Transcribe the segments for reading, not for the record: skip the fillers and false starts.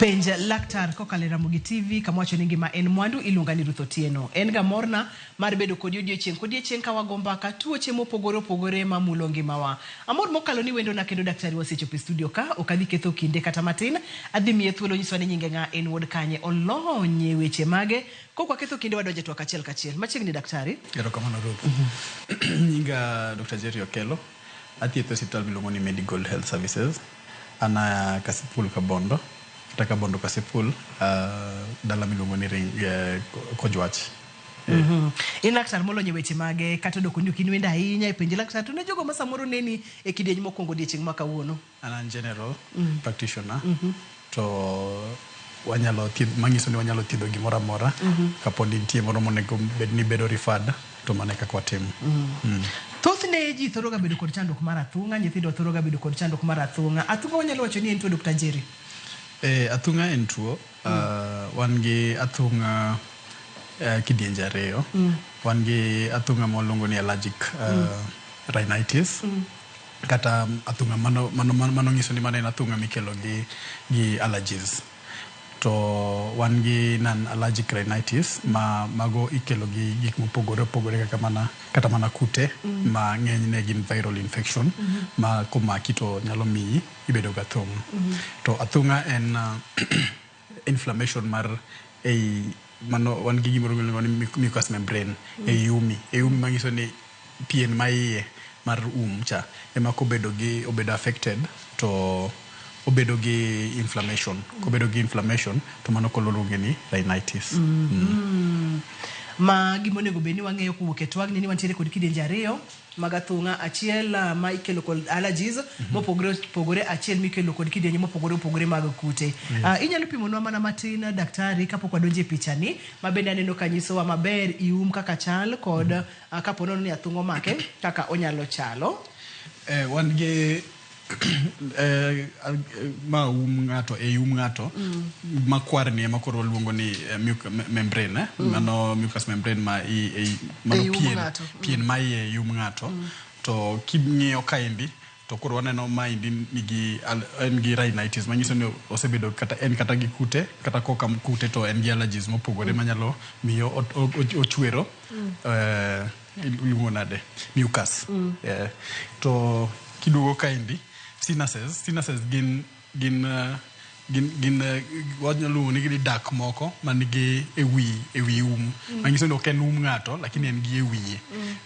Penj laktar kokalo e Ramogi TV kama wacho ni ngima en mwandu iluonga ni Ruth Otieno. En ga morna mar bedo kodi odiechieng' kodiechieng' ka wago mbaka tuoche mopogore opogore mamulo ngimawa. Amor mokalo ni wendona kendo daktari wasechopo e studio ka, ok adhi ketho kinde kata matin, adhi miye thuolo nyiswa ni nyinge ng'a, en wuod kanye, olony e weche mage. Kok waketho kinde wadonjo e twak achiel kachiel. Machiegni daktari. Erokamano Ruth. Nyinga Dr. Jerry Okello. Athietho e osiptal miluongo ni Medigold Health Services. An aya Kasipul Kabondo, kata Kabondo Kasipul, dala miluongo ni Ring, Kojwach. In laktar molony e weche mage kata odoko ni ok in wendo ahinya e penje laktar to ne jogo ma samoro neni e kidieny mokwongo odiechieng' ma kawuono. An an general practitioner to wanyalo thiedho, manyiso ni wanyalo thiedho gimoro amora kapo ni nitie moro monego bed ni bedo referred to mano e kaka watimo. Thothne ji thoro ga bedo kod chandruok mar athung'a, nyithindo thoro ga bedo kod chandruok mar athung'a. Athung'a wanyalo wacho ni en tuo Dr. Njeri? Athung'a en tuo. Wan gi athung'a kidienje ariyo. Wan gi athung'a ma waluongo ni allergic rhinitis. Kata athung'a mano, mano, mano nyiso ni mano en athung'a mikelo gi, gi allergies. To wan gi non allergic rhinitis ma mago ikelo gi gik mopogore opogore kaka mana kata mana kute ma ng'enyne gin viral infection ma komaki to nyalo miyi ibedo gi athung'a. To athung'a en inflammation mar ei mano wan gi gimoro miluongo ni mucous membrane ei umi. Ei umi manyiso ni pien ma iye mar um cha ema kobedo gi obedo affected to obedo gi inflammation. Kobedo gi inflammation to mano koro luonge ni rhinitis. Ma gima onego bed ni wang'eyo kowuok e twagni ni wantiere kod kidienje ariyo mag athung'a, achiel ma ikelo kod allergies mopogore opogore, achiel mikelo kod kidienje mopogore opogore mag kute. Inyalo pimonwa mana matin daktari kapok wadonjo e pichani ma bende aneno ka nyisowa maber ium kaka chal kod kapo nono ni athung'a omake kaka onyalo chalo. Wan gi ma um ng'ato e um ng'ato makwar ni ema koro waluongo ni membrane eh? Mano mucous membrane ma i, e, mano Ei um pien, ng'ato. Pien ma iye e um ng'ato. To king'iyo kaendi to koro waneno maendi nigi en gi rhinitis manyiso ni osebedo kata en kata gi kute kata koka kute to en gi allergies mopogore manyalo miyo ochwero iluongo nade mucus. To kiduogo kaendi sinuses, sinuses gin gin gin gin wanyalo luongo ni gin dak moko manigi e wi um manyiso ni ok en um ng'ato lakini en gi e wiye.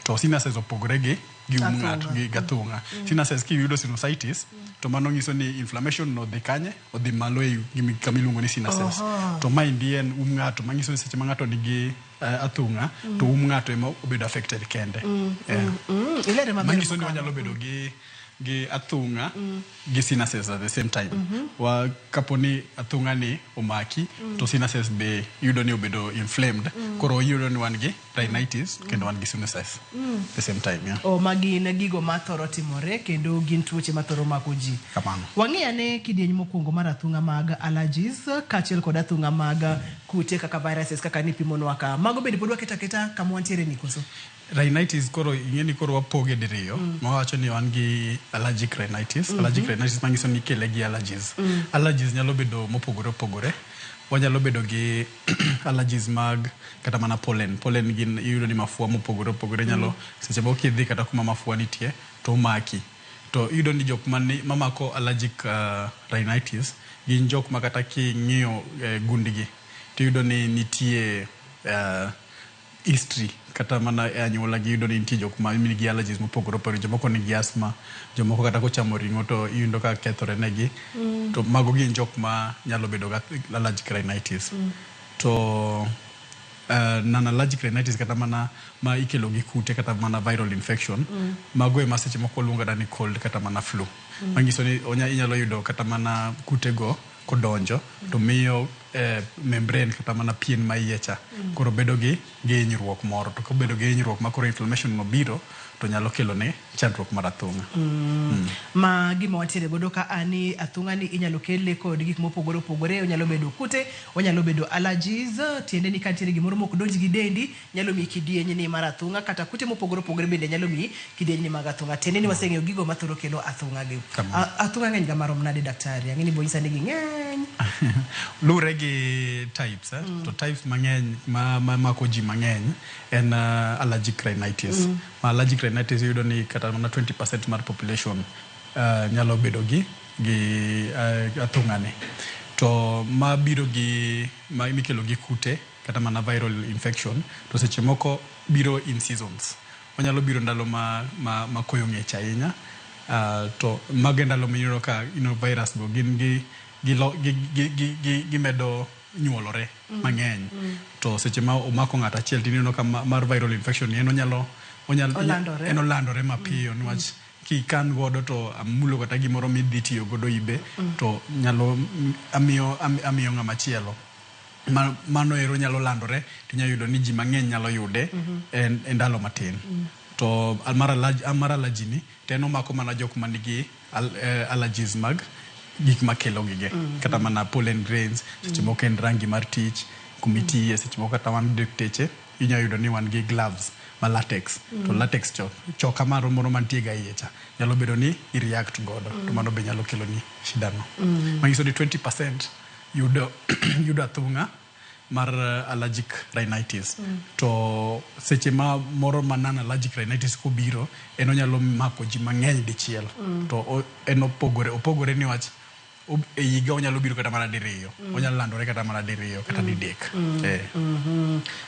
To sinuses opogore gi um ng'ato gi athung'a. Sinuses kiyudo sinusitis to mano nyiso ni inflammation no odhi kanye, odhi malo e kama iluongo ni sinuses. To maendi en um ng'ato manyiso ni seche ma ng'ato nigi athung'a to um ng'ato ema obedo affected kende. Ilere maber Manyiso ni mokalo. Wanyalo bedo gi athung'a gi sinuses at the same time. Wa kapo ni athung'a ni omaki to sinuses be yudo ni obedo inflamed, koro iyudo ni wan gi rhinitis kendo wan gi sinuses the same time, yeah. O ma gin gigo mathoro timore kendo gin tuoche mathoro mako ji. Kamano. Wang'i ane kidieny mokwongo mar athung'a mag allergies kaachiel kod athung'a mag kute kaka viruses kaka nipimonwa ka. Mago bende pod waketo aketa kama wantiere ni koso? Rhinitis koro ing'e ni koro wapoge diriyo. Ma wawacho ni wan gi allergic rhinitis. Allergic rhinitis manyiso ni ikele gi allergies. Allergies nyalo bedo mopogore opogore. Wanyalo bedo gi allergies mag kata mana pollen. Pollen gin iyudo ni mafua mopogore opogore nyalo seche moko kidhi kata kuma mafua nitie to omaki. To iyudo ni jok mani mamako allergic rhinitis gin jok ma kata king'iyo gundgi tiyudo ni nitie history kata mana e anyuola gi iyudo ni nitie jok ma nigi allergies mopogore opogore. Jomoko nigi asthma, jomoko kata kochamo ring'o to iyudo ka kethore negi. To mago gin jok ma nyalo bedo gi allergic rhinitis. To non allergic rhinitis kata mana ma ikelo gi kute kata mana viral infection, mago ema seche moko waluongo kata ni cold kata mana flu. Manyiso ni inyalo yudo kata mana kutego kodonjo to miyo membrane kata mana pien ma iye cha koro bedo gi hinyruok moro. To kobedo gi hinyruok ma koro inflammation no biro to nyalo kelo ne chandruok mar athung'a. Ma gima wantiere godo ka a ni athung'a ni inyalo kele kod gik mopogore opogore, onyalo bedo kute, onyalo bedo allergies, tiende ni ka nitiere gimoro mok donj gi dendi, nyalo miyi kidienyni mar athung'a, kata kute mopogore opogore bende nyalo miyi kidienyni mag athung'a. Tiende ni waseng'eyo gigo mathoro kelo athung'a gi. Athung'a ng'eny ga marom nade daktari? Ang'e ni bonyisa ni ging'eny. Luwre gi types, eh? To types mang'eny ma mako ji mang'eny en allergic rhinitis. Ma allergic rhinitis iyudo ni kata mana 20% mar population nyalo bedo gi athung'a ni. To mabiro gi ma mikelo gi kute kata mana viral infection to seche moko biro in seasons. Onyalo biro ndalo ma koyo ng'ich ahinya, to mago e ndalo miyudo ka virus go gin gi gimedo nyuolore mang'eny. To seche ma omako ng'ato achiel tineno ka mar viral infection ni en onyalo Olandore. En olandore mapiyo niwach kikan godo to amulo kata gimoro midhi tiyo godo ibe to nyalo amiyo ng'ama chielo. Mano ero nyalo landore tinyalo yudo ni ji mang'eny nyalo yude e ndalo matin. To mar allergy ni to en omako mana jok manigi allergies mag gik makelo gige. Kata mana pollen grains, seche moko en rangi mar tich, kumitiye, seche moko kata wan dakteche, inyalo yudo ni wan gi gloves ma latex. To latex cho, choka maro moro mantie ga iye cha, nyalo bedo ni i react godo. To mano be nyalo kelo ni shida no. Manyiso ni 20% yudo athung'a mar allergic rhinitis. To seche ma moro ma non allergic rhinitis kobiro, en onyalo mako ji mang'eny dichiel. To en opogore niwach e higa onyalo biro kata mana diriyo. Onyalo landore kata mana diriyo kata didek.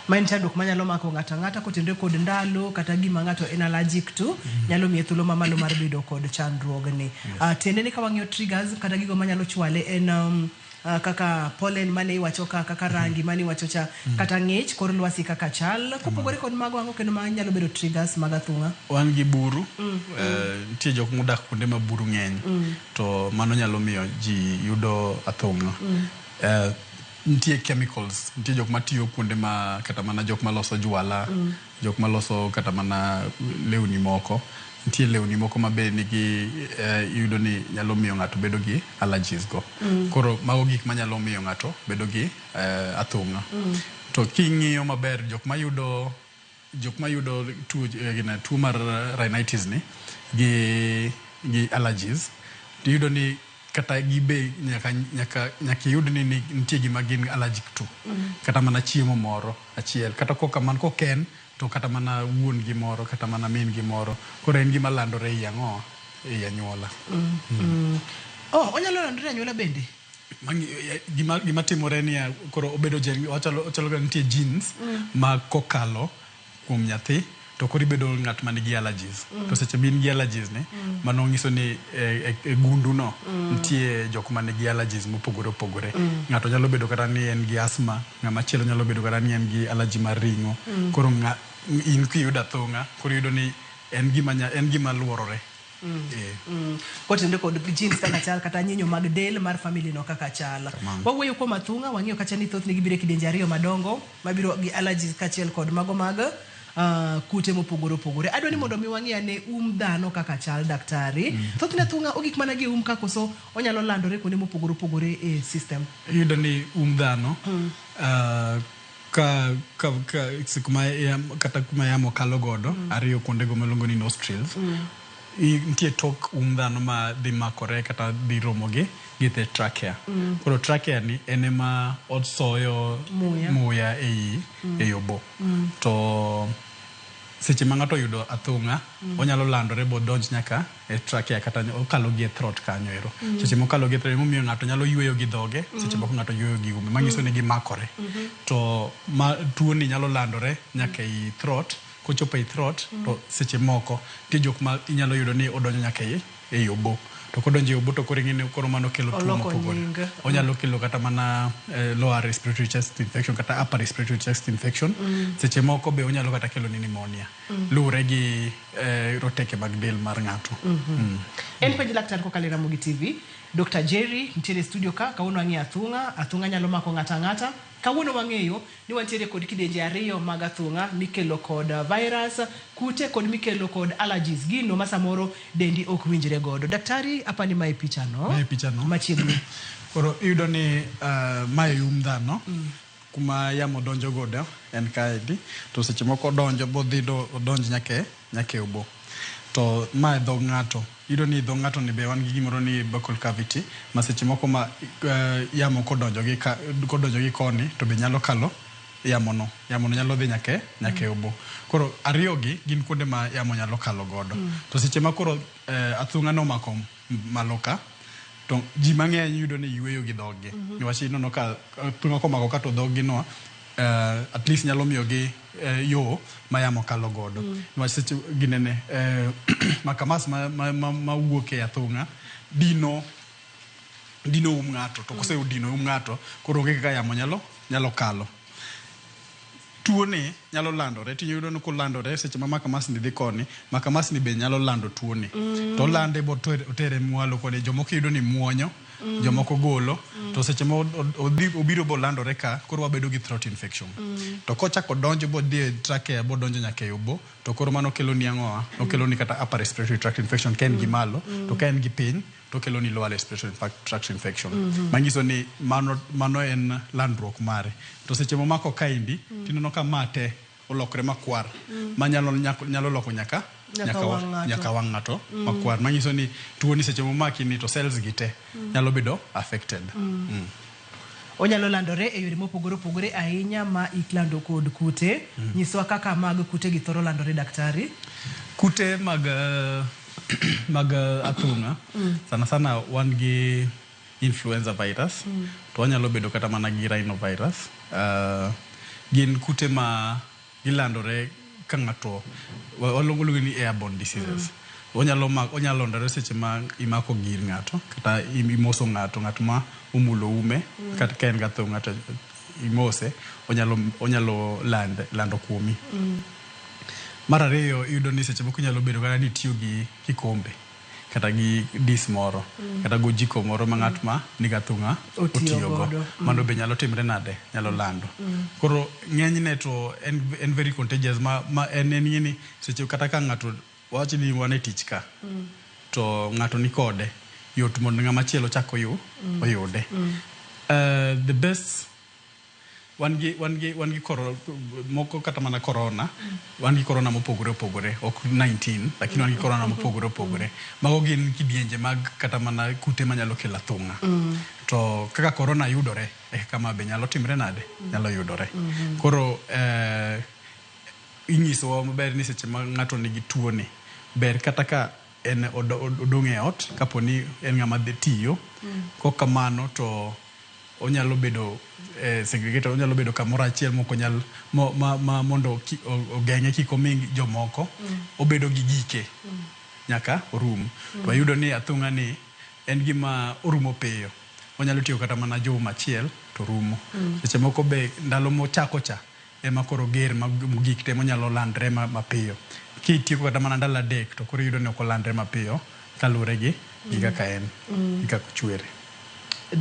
Ma en chandruok manyalo mako ng'ato ang'ata kotenore kod ndalo kata gima ng'ato en allergic to, nyalo miye thuolo mamalo mar bedo kod chandruogni. Tiende ni ka wang'iyo triggers kata gigo manyalo chwale en kaka pollen mane iwacho ka, kaka rangi mane iwacho cha, kata ng'ich kor lwasi kaka chal. Kopogore kod mago, ang'o kendo manyalo bedo triggers mag athung'a? Wan gi buru, nitie jok modak kuonde ma buru ng'eny, to mano nyalo miyo ji yudo athung'a. Nitie chemicals, nitie jok matiyo kuonde ma kata mana jok maloso jwala, jok maloso kata mana lewni moko. Nitie lewni moko ma be nigi iyudo ni nyalo miyo ng'ato bedo gi allergies go. Koro mago gik manyalo miyo ng'ato bedo gi athung'a. To king'iyo maber jok mayudo tuo gine, tuo mar rhinitis ni gi allergies, tiyudo ni kata gibe nyaka iyud ni nitie gima gin allergic to. Kata mana chiemo moro achiel, kata koka man koken to kata mana wuon gi moro kata mana min gi moro. Koro en gima landore ei ang'o, ei anyuola. Oh, onyalo landore e anyuola bende? Gima timore ni koro obedo gen, ochalo ga nitie genes ma kokalo kuom nyathi to koro ibedo ng'at man gi allergies. To seche ma in gi allergies ni, mano nyiso ni e gundu no nitie jok man gi allergies mopogore opogore. Ng'ato nyalo bedo kata ni en gi asthma, ng'ama chielo nyalo bedo kata ni en gi allergy mar ring'o. Koro in kiyudo athung'a, koro iyudo ni en gima luorore. Kotenore kod genes kaka chal kata nyinyo mag del mar family no kaka chal. Wawuoyo kuom athung'a, wang'iyo kacha ni thothne gibiro e kidienje ariyo madongo mabiro gi allergies kaachiel kod mago mag kute mopogore opogore. Adwa ni mondo mi wang'i ane um dhano kaka chal daktari. Thothne athung'a ogik mana gi um ka koso onyalo landore kuonde mopogore opogore e system? Iyudo ni um dhano ka kuma kata kuma yamo kalo godo ariyo kuondego miluongo ni nostrils, nitie tok um dhano ma dhi makore kata dhi romo gi the trachea. Koro trachea ni en ema osoyo muya, muya ei obo. To seche ma ng'ato oyudo athung'a, onyalo landore bodonj nyaka e trachea kata okalo gi e throat kanyo ero. Seche mokalo gi e throat, emomiyo ng'ato nyalo yweyo gi dhoge, seche moko ng'ato yweyo gi ume, manyiso ni gimakore. To ma tuo ni nyalo landore nyaka ei throat, kochopo ei throat to seche moko nitie jok ma inyalo yudo ni odonjo nyaka ei obo. To kodonjo e obo to koro ing'e ni koro mano kelo tuo Oloko mopogore. nying. Onyalo kelo kata mana lower respiratory chest infection kata upper respiratory chest infection. Seche moko be onyalo kata kelo ni pneumonia. Luwore gi roteke mag del mar ng'ato. En penj laktar kokalo e Ramogi TV. Dr. Jerry nitiere e studio ka, kawuono wang'iyo athung'a, athung'a nyalo mako ng'ato ang'ata. Kawuono wang'eyo ni wantiere kod kidienje ariyo mag athung'a mikelo kod virus, kute kod mikelo kod allergies, gino ma samoro dendi ok winjre godo. Daktari, apani mae picha no. Mae picha no. Machiegni. Koro iyudo ni mae um dhano. Kuma yamo donjo godo en kaendi. To seche moko odonjo bodhi odonj nyaka nyaka e obo. To mae dhog ng'ato. Iyudo ni dho ng'ato ni be wan gi gimoro ni buccal cavity ma seche moko ma yamo kodonjo gi ka, kodonjo gi koni to be nyalo kalo yamo no. Yamo no nyalo dhi nyaka nyaka e obo. Koro ariyo gi gin kuonde ma yamo nyalo kalo godo. To seche ma koro athung'a no omako malo ka, to ji mang'eny yudo ni yueyo gi dhoggi. Niwach ineno ka athung'a komako ka to dhoggi no at least nyalo miyo gi yo ma yamo kalo godo. Niwach seche ginene makamas ma wuok e athung'a dino dino um ng'ato to kose dino um ng'ato koro onge kaka yamo nyalo nyalo kalo. Tuo ni nyalo landore tiyudo ni kolandore seche ma makamas ni dhi koni, makamas ni be nyalo lando tuo ni. To olande bo otere mwalo koni jomoko iyudo ni muonyo, jomoko golo, to seche ma odhi obiro bolandore ka koro wabedo gi throat infection. To kochako donjo bodhi e trachea bodonjo nyaka e obo, to koro mano kelo ni ang'owa? Okelo ni kata upper respiratory tract infection ka en gi malo, to ka en gi piny to okelo ni lower respiratory tract infection. Manyiso ni mano mano en landruok mare. To seche momako kaendi, tineno ka ma te olokre makwar, manyalo nyalo loko nyaka Nyaka wang' ng'ato. Nyaka wang' ng'ato makwar. Manyiso ni tuo ni seche momaki ni to cells gi te nyalo bedo affected. Onyalo landore e yore mopogore opogore ahinya ma ilando kod kute. Nyiswa kaka mag kute gi thoro landore daktari. Kute mag mag athung'a sana sana wan gi influenza virus to wanyalo bedo kata mana gi rhinovirus. Gin kute ma gilandore ka ng'ato waluongo ni airborne diseases. Onyalo onyalo landore seche ma imako gir ng'ato kata imoso ng'ato, ng'at ma omulo ume kata ka en gi athung'a to imose, onyalo onyalo lando kuomi. Mar ariyo iyudo ni seche moko inyalo bedo kata ni itiyo gi kikombe kata gi dis moro kata gojiko moro ma ng'at ma nigi athung'a Otiyo otiyo go. godo. Mano be nyalo timre nade? Nyalo lando. Koro ng'enyne to en very contagious ma en ing'e ni seche kata ka ng'ato wawach ni wan e tich ka to ng'ato ni kode, yot mondo ng'ama chielo chak oyude. The best wan gi wan gi wan gi moko kata mana corona, wan gi corona mopogore opogore, ok 19 lakini wan gi corona mopogore opogore. Mago gin kidienje mag kata mana kute manyalo kelo athung'a. To kaka corona yudore e kaka ma be nyalo timre nade? Nyalo yudore. Koro inyisowa maber ni seche ma ng'ato nigi tuo ni, ber kata ka en odong' e ot kapo ni en ng'ama dhi tiyo. Kok kamano to onyalo bedo segregated, onyalo bedo kamoro achiel mok onyal ma mondo ogeng'e kik omi jomoko. Obedo gi gike nyaka orum. To wayudo ni athung'a ni en gima orumo piyo. Onyalo tiyo kata mana juma achiel to rumo. Seche moko be ndalo mochako cha ema koro ger mogik te monyalo landre mapiyo. Kitieko kata mana ndalo 3 to koro iyudo ni ok olandre mapiyo kaluwore gi kaka en, gi kaka ochwere.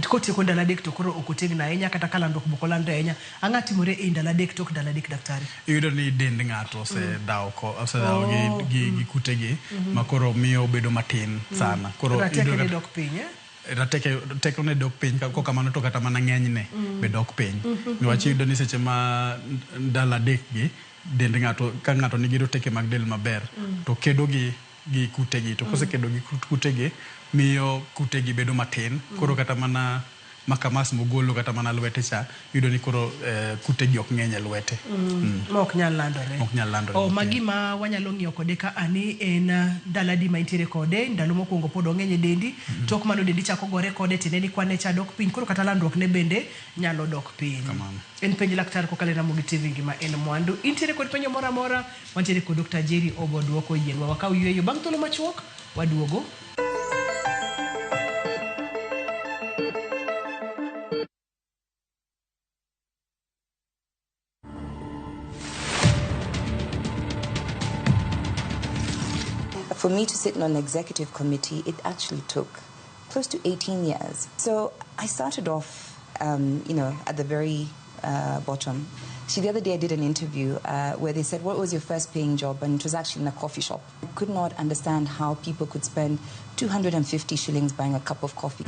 Kotieko ndalo 3 to koro ok otegno ahinya kata ka landruok ok olandre ahinya. Ang'o timore e ndalo 3 tok ndalo 3 daktari? Iyudo ni dend ng'ato osedhawo osedhawo gi kute gi ma koro miyo obedo matin sana. Koro Rateke ne dok piny, eh? Rateke tekone dok piny, kok kamano to kata mana ng'enyne be dok piny. Niwach iyudo ni seche ma ndalo 3 gi dend ng'ato ka ng'ato nigi roteke mag del maber to kedo gi kute gi to kosekedo gi kute gi miyo kute gi bedo matin. Koro kata mana makamas mogolo kata mana lwete cha iyudo ni koro kute gi ok ng'eny e lwete. Ma ok nyal landore. Ok nyal landore. Oh, magi ma wanyalo ng'iyo kode ka ani en ndalo adi ma intiere kode, ndalo mokwongo pod ong'eny e dendi, tok mano dendi chako gore kode tiende ni kwane cha dok piny, koro kata landruok ne bende nyalo dok piny. Kamano. En penj laktar kokalo e Ramogi TV ngima en mwandu. Intiere kod penjo moro amora, wantiere kod Dr. Jerry Obo duoko yienwa. Wakaw yueyo bang' thuolo machuok, waduogo. For me to sit on an executive committee, it actually took close to 18 years. So I started off, at the very bottom. See, the other day I did an interview where they said, what was your first paying job? And it was actually in a coffee shop. I could not understand how people could spend 250 shillings buying a cup of coffee.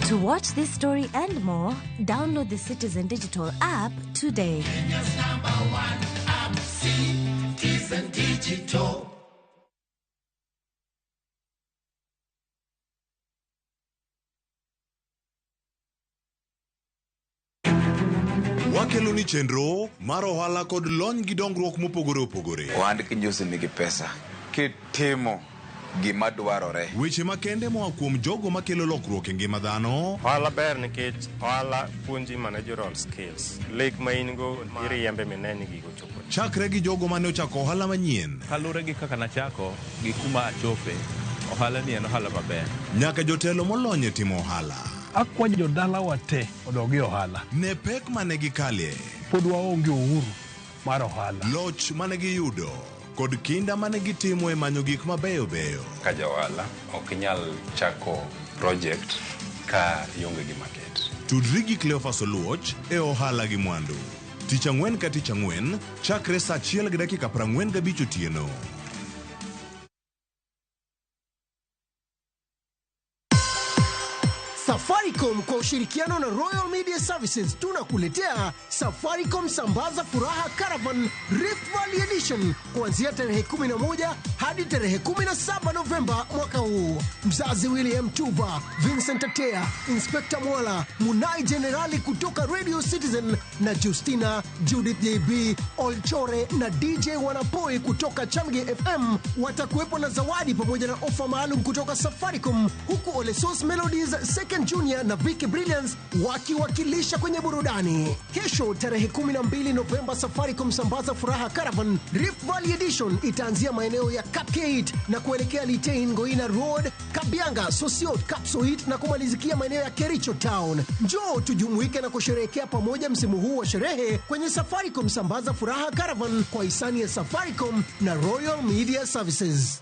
To watch this story and more, download the Citizen Digital app today. Kenya's number one app, Citizen Digital. Wakelo ni chenro mar ohala kod lony gi dongruok mopogore opogore. Ohand kinyosi nigi pesa kitimo gima dwarore. Weche makende moa kuom jogo makelo lokruok e ngima dhano. Ohala ber nikech ohala puonji managerial skills. Lek ma in go iriembe mine ni gigo chopo. Chakre gi jogo mane ochako ohala manyien. Kaluwore gi kaka nachako gi kuma achope, ohala ni en ohala maber. Nyaka jotelo molony e timo ohala. Akwayo jodalawa te odog e ohala. Ne pek mane gikalie. Pod waonge uhuru mar ohala. Loch mane giyudo kod kinda mane gitimo e manyo gik mabeyo beyo. Ka ja ohala ok inyal chako project ka ionge gi market. Tudri gi Cleophas Oluoch e ohala gi mwandu. Tich ang'wen ka tich ang'wen chakre saa 1:45 otieno. Safaricom kwa ushirikiano na Royal Media Services tunakuletea Safaricom Sambaza Furaha Caravan Rift Valley Edition kuanzia tarehe 11 hadi tarehe 17 Novemba mwaka huu. Mzazi William Tuva, Vincent Atea, Inspector Mwala, Munai Generali kutoka Radio Citizen na Justina, Judith JB, Olchore na DJ Wanapoi kutoka Chamge FM watakuwepo na zawadi pamoja na ofa maalum kutoka Safaricom, huku Olesos Melodies, Second Junior na Vicky Brilliance wakiwakilisha kwenye burudani. Kesho tarehe 12 Novemba, Safaricom Sambaza Furaha Caravan Rift Valley Edition itaanzia maeneo ya Kapkeit na kuelekea Litein, Goina Road, Kabianga, Sosiot, Kapsoit na kumalizikia maeneo ya Kericho Town. Njoo tujumuike na kusherehekea pamoja msimu huu wa sherehe kwenye Safaricom Sambaza Furaha Caravan kwa hisani ya Safaricom na Royal Media Services.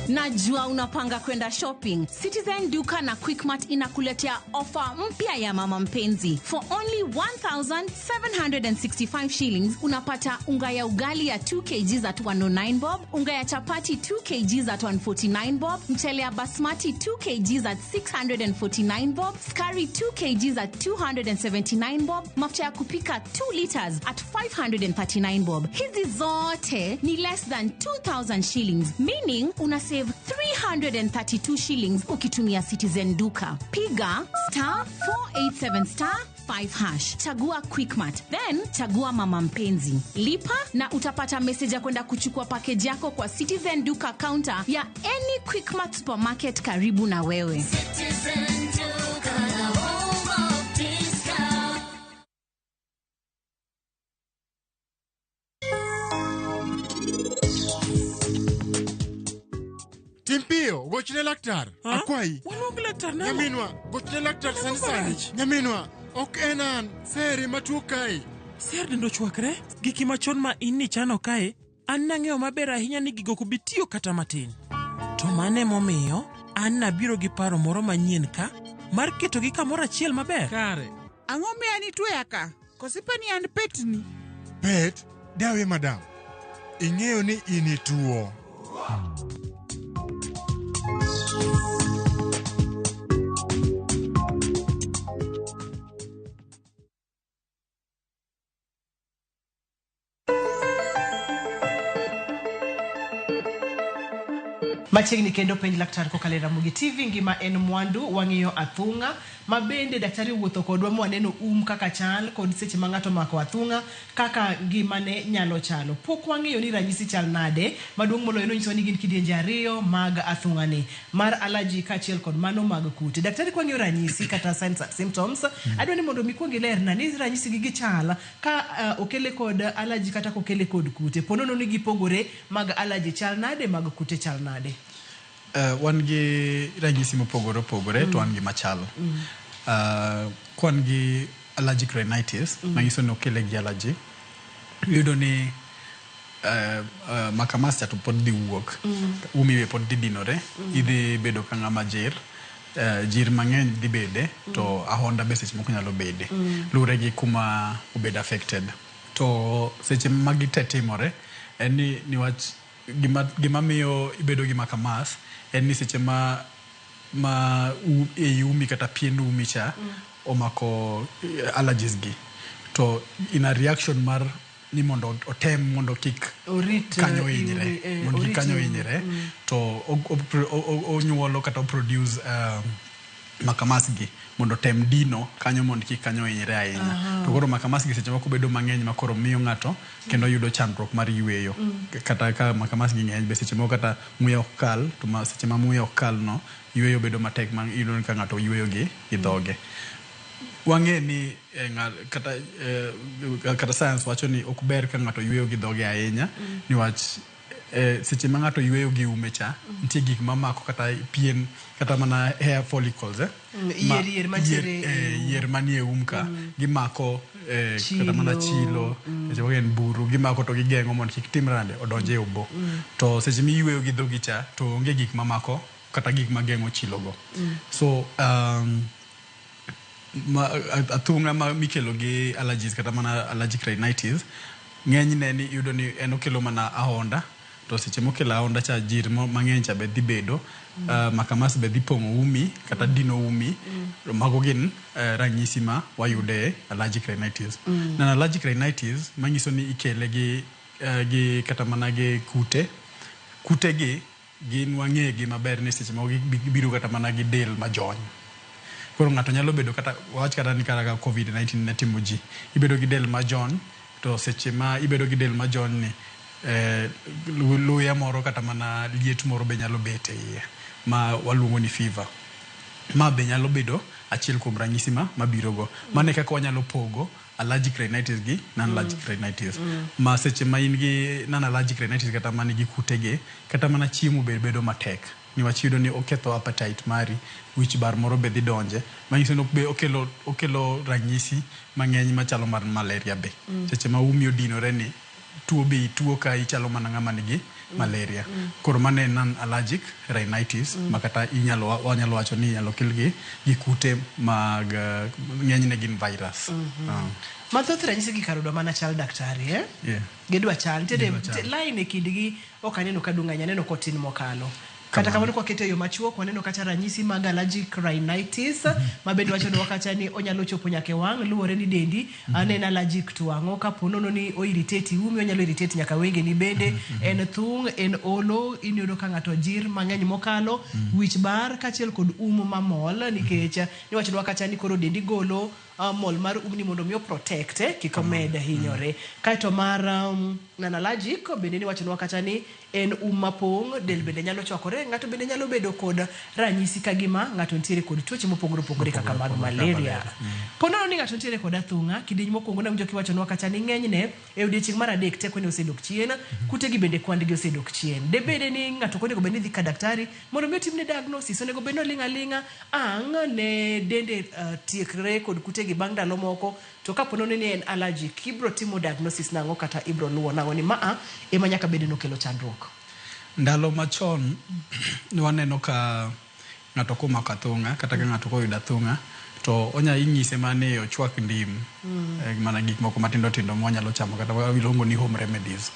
Najua unapanga kwenda shopping. Citizen Duka na Quickmart inakuletea ofa mpya ya mama mpenzi. For only 1,765 shillings unapata unga ya ugali ya 2 kg at 109 bob, unga ya chapati 2 kg at 149 bob, mchele ya basmati 2 kg at 649 bob, skari 2 kg at 279 bob, mafuta ya kupika 2 liters at 539 bob. Hizi zote ni less than 2,000 shillings, meaning una save 332 shillings ukitumia Citizen Duka. Piga star 487 star 5 hash. Chagua Quickmart, then chagua mama mpenzi. Lipa na utapata message ya kwenda kuchukua package yako kwa Citizen Duka counter ya any Quickmart supermarket karibu na wewe. Citizen Duka, the home of discount. Timpio, gochne laktar. Akwai. Waluong laktar nang'o? Nyaminwa, gochne laktar sani sani. Nyaminwa, ok en an. Seri matuo kae. Ser dend ochwakre? Giki machon ma in nichano kae, an nang'eyo maber ahinya ni gigo ok bi tiyo kata matin. To mano emomiyo, an nabiro gi paro moro manyien ka, mar ketogi kamoro achiel maber. Kare. Ang'o miyo an itweya ka? Koso ipani an petni? Pet? Dawe madam. Ing'eyo ni in ituo. Machiegni kendo penj laktar kokalo e Ramogi TV, ngima en mwandu, wang'iyo athung'a ma bende daktari wuotho kodwa mwaneno kaka chal kod seche ma ng'ato omako athung'a kaka ngimane nyalo chalo. Pok wang'iyo ni ranyisi chal nade, maduong' moloyo nonyisowa ni gin kidienje ariyo mag athung'a ni, mar allergy kaachiel kod mano mag kute. Daktari kwang'iyo ranyisi kata signs and symptoms, adwa ni mondo mi kuong ilerna ni ranyisi gi gichal ka okele kod allergy kata kokele kod kute. Po nono ni gipogore, mag allergy chal nade, mag kute chal nade? Wan gi ranyisi mopogore opogore to wan gi machal. Kwan gi allergic rhinitis manyiso ni okele gi allergy, iyudo ni makamas cha to pod dhi wuok. Umi be pod dhi dinore. Idhi bedo ka ng'ama jir. Jir mang'eny dhi bede to ahonda be seche moko nyalo bede. Luwore gi kuma obed affected. To seche magi te timore en ni niwach gima miyo ibedo gi makamas en ni seche ma ei umi kata pien umi cha omako allergies gi to in a reaction mar ni mondo otem mondo kik Orit, kanyo hinyre iumi, mondo kik orit kanyo iumi. hinyre to onyuolo kata oproduce makamas gi mondo otem dino kanyo mondo kik kanyo hinyre ahinya. To koro makamas gi seche moko bedo mang'eny ma koro miyo ng'ato kendo yudo chandruok mar yueyo. Kata ka makamas gi ng'eny be seche moko kata muya ok kal to seche ma muya ok kal no yueyo bedo matek ma iyudo ni ka ng'ato yueyo gi dhoge. Wang'e ni kata science wacho ni ok ber ka ng'ato yueyo gi dhoge ahinya niwach seche ma ng'ato yueyo gi ume cha nitie gik mamako kata pien kata mana hair follicles Yier mantiere e um. Yier manie um ka gimako kata mana Chilo. Chilo seche moko en buru gimako to gigeng'o mondo kik timre nade odonj e obo. To seche miyueyo gi dhogi cha to onge gik mamako kata gik mageng'o chilo go. So athung'a ma mikelo gi allergies kata mana allergic rhinitis ng'enyne ni iyudo ni en okelo mana ahonda to seche mokelo ahonda cha jir mang'eny cha be dhi bedo makamas be dhi pong'o umi kata dino umi. Mago gin ranyisi ma wayude e allergic rhinitis. Non allergic rhinitis manyiso ni ikele gi kata mana gi kute. Kute gi gin wang'e gi maber ni seche moko gibiro kata mana gi del majony. Koro ng'ato nyalo bedo kata wawach kata ni kata ka COVID-19 ne timo ji ibedo gi del majony to seche ma ibedo gi del majony ni luya moro kata mana liet moro be nyalo bet e iye ma waluongo ni fever. Ma be nyalo bedo achiel kuom ranyisi ma mabiro go. Mano e kaka wanyalo pogo allergic rhinitis gi non allergic rhinitis. Ma seche ma in gi non allergic rhinitis kata manigi kute gi kata mana chiemo be bedo matek niwach iyudo ni oketho appetite mari, wich bar moro be dhi donje manyiso ni be okelo ranyisi mang'eny machalo mar malaria be. Seche ma umi odinore ni tuo be ituo ka ichalo mana ng'ama nigi malaria. Koro mano en non allergic rhinitis ma kata inyalo wanyalo wacho ni inyalo kel gi kute mag ng'enyne gin virus. Mathoth ranyisi gi kar mana chal daktari, eh? Yeah. Gidwa chal. Nitiere Gidwa chal. Line e kindgi ok aneno ka dung' ahinya, aneno kotin mokalo. Kata kamano kwakete e yo machuok waneno kata ranyisi mag allergic rhinitis ma bende wachonwa kata ni onyalo chopo nyaka e wang' luwore ni dendi en allergic to ang'o. Kapo nono ni o irritate umi onyalo irritate nyaka wengeni bende. En thung', en olo, iyudo ka ng'ato jir mang'eny mokalo, wich bar kaachiel kod um mamol nikech niwachonwa kata ni koro dendi golo mol mar umni mondo mi o protect kik omed hinyore. Kaeto mar non allergic bende niwachonwa kata ni en um mapong', del bende nyalo chwakore, ng'ato bende nyalo bedo kod ranyisi ka gima ng'ato nitiere kod tuoche mopogore opogore kaka mag malaria. Po nono ni ng'ato nitiere kod athung'a, kidieny mokwongo nawinjo kiwachonwa kata ni ng'enyne e odiechieng' mar adek tekone osedok chien, kute gi bende kwand gi osedok chien. Debede ni ng'ato ok onego bed ni dhi ka daktari mondo mi otimne diagnosis, onego bed ni oling' aling'a ang' ne dende tiekre kod kute gi bang' ndalo moko. To kapo nono ni en allergic, ibro timo diagnosis nang'o kata ibro luwo nang'o ni maa ema nyaka bed ni okelo chandruok? Ndalo machon ne waneno ka ng'ato komako athung'a kata ka ng'ato koyudo athung'a to onya inyise mana ni ochwak ndim mana gik moko matindo tindo mwanyalo chamo kata iluongo ni home remedies.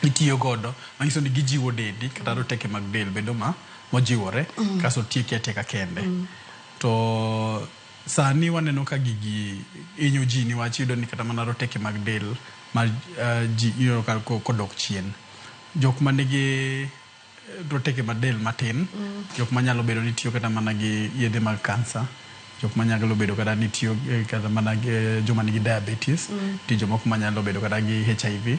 Itiyo godo manyiso ni gijiwo dendi kata roteke mag del bedo ma mojiwore kasto tieki atieka kende. To sani waneno ka gigi hinyo ji niwach iyudo ni kata mana roteke mag del ma ji iyudo ka kodok chien. Jok manigi roteke mag del matin, jok manyalo bedo ni tiyo kata mana gi yedhe mag kansa, jok manyalo bedo kata ni tiyo kata mana gi joma nigi diabetes, nitie jomoko manyalo bedo kata gi HIV.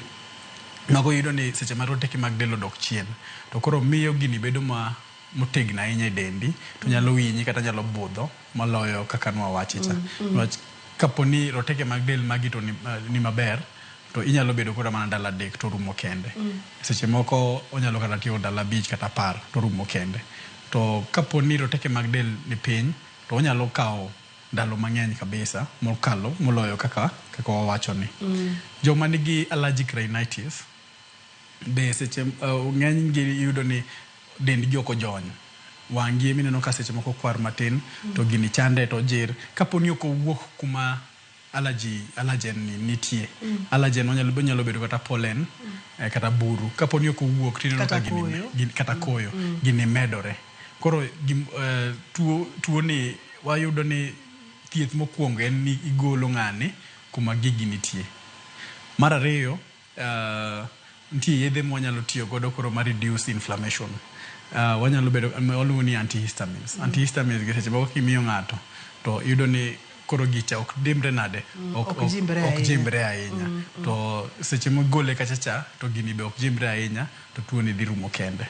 Mago iyudo ni seche ma roteke mag del odok chien, to koro miyo gini bedo ma motegno ahinya e dendi, to nyalo hinyi kata nyalo budho moloyo kaka nwawache cha. Niwach kapo ni roteke mag del magi to ni maber, to inyalo bedo koda mana ndalo 3 to orumo kende. Seche moko onyalo kata tiyo ndalo 5 kata 10 to orumo kende. To kapo ni roteke mag del ni piny, to onyalo kawo ndalo mang'eny kabisa mokalo moloyo kaka kaka wawacho ni. Joma nigi allergic rhinitis be seche ng'eny gi iyudo ni dendgi ok ojony. Wang'gi mineno ka seche moko kwar matin to gini chande to ojir kapo ni ok owuok kuma allergy allergen ni nitie. Allergen onyalo onyalo bedo kata pollen kata buru. Kapo ni ok owuok tineno Kata ka gini, koyo. gini kata koyo gini medore. Koro tuo tuo ni wayudo ni thieth mokwongo en ni igolo ng'ani kuma gigi nitie. Mar ariyo, nitie yedhe mwanyalo tiyo godo koro ma reduce inflammation. Wanyalo bedo waluongo ni antihistamines. Antihistamines gi seche moko kimiyo ng'ato to iyudo ni koro gicha ok dimre nade Ok jimbre ok ahinya. jimbre ahinya. To seche mogole kacha cha to gini be ok jimbre ahinya to tuo ni dhi rumo kende.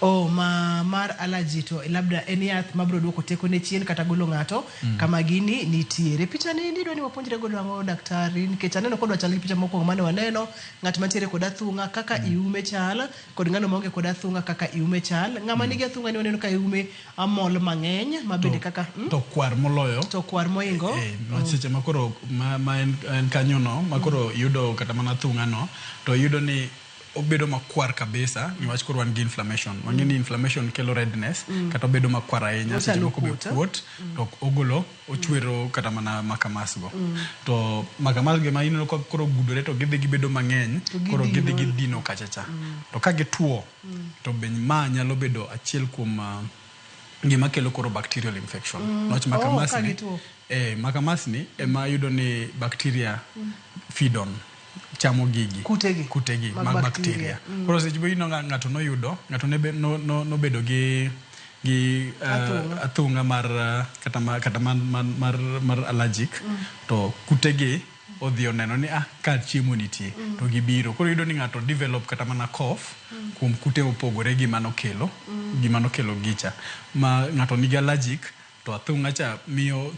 Oh, ma mar allergy to labda en yath mabiro duoko teko ne chien kata golo ng'ato kama gini nitiere. Picha ni nidwa ni wapuonjre godo ang'o daktari? Nikech aneno kodwa chal gi picha mokwongo mane waneno, ng'at mantiere kod athung'a kaka iume chal, kod ng'ano maonge kod athung'a kaka iume chal. Ng'ama nigi athung'a ni waneno ka iume amol mang'eny mabende kaka To kwar moloyo To kwar moingo. Ma seche ma koro ma en kanyo no ma koro yudo kata mana thung'a no to yudo ni obedo makwar kabisa niwach koro wan gi inflammation. Wang'e ni inflammation kelo redness kata obedo makwar ahinya seche Ochalo moko be kuot, eh? kuot to ogolo ochwero kata mana makamas go. To makamas go ema ineno ka koro gudore to gidhi gibedo mang'eny To koro gidhi gidino. gidino kacha cha. To ka gituo to be ma nyalo bedo achiel kuom gima kelo koro bacterial infection. Niwach Oh, makamas ka ni gituo. Makamas ni ema yudo ni bacteria feed on chamo gigi Kutegi. kutegi Mag mag bacteria. bacteria. Koro seche moko ineno ng'ato noyudo ng'ato ne be, no, no, nobedo gi Athung'a. athung'a mar kata ma, kata man, man, mar allergic to kutegi odhi oneno ni ka chiemo nitie to gibiro. Koro iyudo ni ng'ato develop kata mana cough kuom kute mopogore gi manokelo gima nokelo gicha ma ng'ato nigi allergic to athung'a cha miyo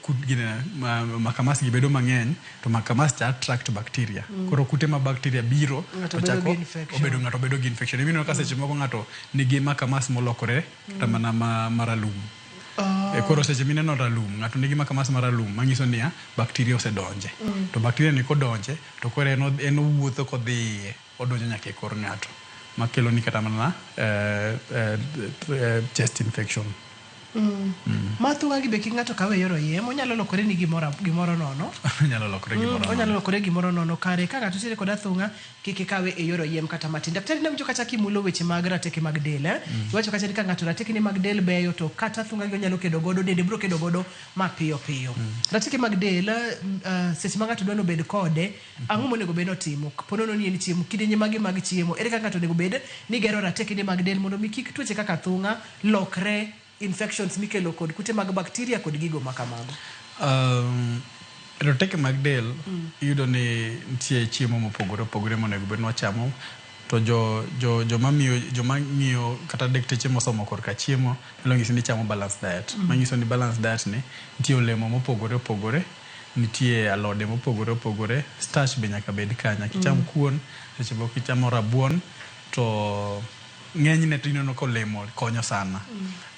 makamas gi bedo mang'eny to makamas cha attract bacteria. Koro kute ma bacteria biro Ng'ato to bedo chako gi infection. obedo ng'ato bedo gi infection. Ineno ka seche moko ng'ato nigi makamas molokore kata mana maralum. Koro seche mineno ralum, ng'ato nigi makamas maralum manyiso niya bacteria osedonje. To bacteria ni kodonje to koro en owuotho kodhi iye odonjo nyaka e kor ng'ato makelo ni kata mana chest infection. Ma athung'a gi be kik ng'ato kawe e yor oyiem, onyalo lokore ni gimoro nono. Onyalo lokore gimoro Onyalo nono. lokore gimoro nono kare ka ng'ato nitiere kod athung'a kik ikawe e yor oyiem kata matin. Daktari nawinjo kacha kimulo weche mag rateke mag del Iwacho kacha ni ka ng'ato rateke ne mag del beyo to kata athung'a gi onyalo kedo godo, dende biro kedo godo mapiyo piyo. Rateke mag del seche ma ng'ato dwa ni obed kode, ang'o monego bed ni otimo? Po nono ni en chiemo, kidienje mage mag chiemo, ere kaka ng'ato onego bed ni gero rateke ne mag del mondo mi kik tuoche kaka athung'a lokre infections mikelo kod kute mag bacteria kod gigo makamago? Roteke mag del iyudo ni nitie chiemo mopogore opogore monego bed ni wachamo to joma ng'iyo kata dakteche mosomo korka chiemo nyalo nyisi ni chamo balanced diet. Manyiso ni balanced diet ni nitie olemo mopogore opogore, nitie alode mopogore opogore, starch be nyaka bed ka, nyaka icham kuon, seche moko ichamo rabuon to ng'enyne to ineno ka olemo konyo sana.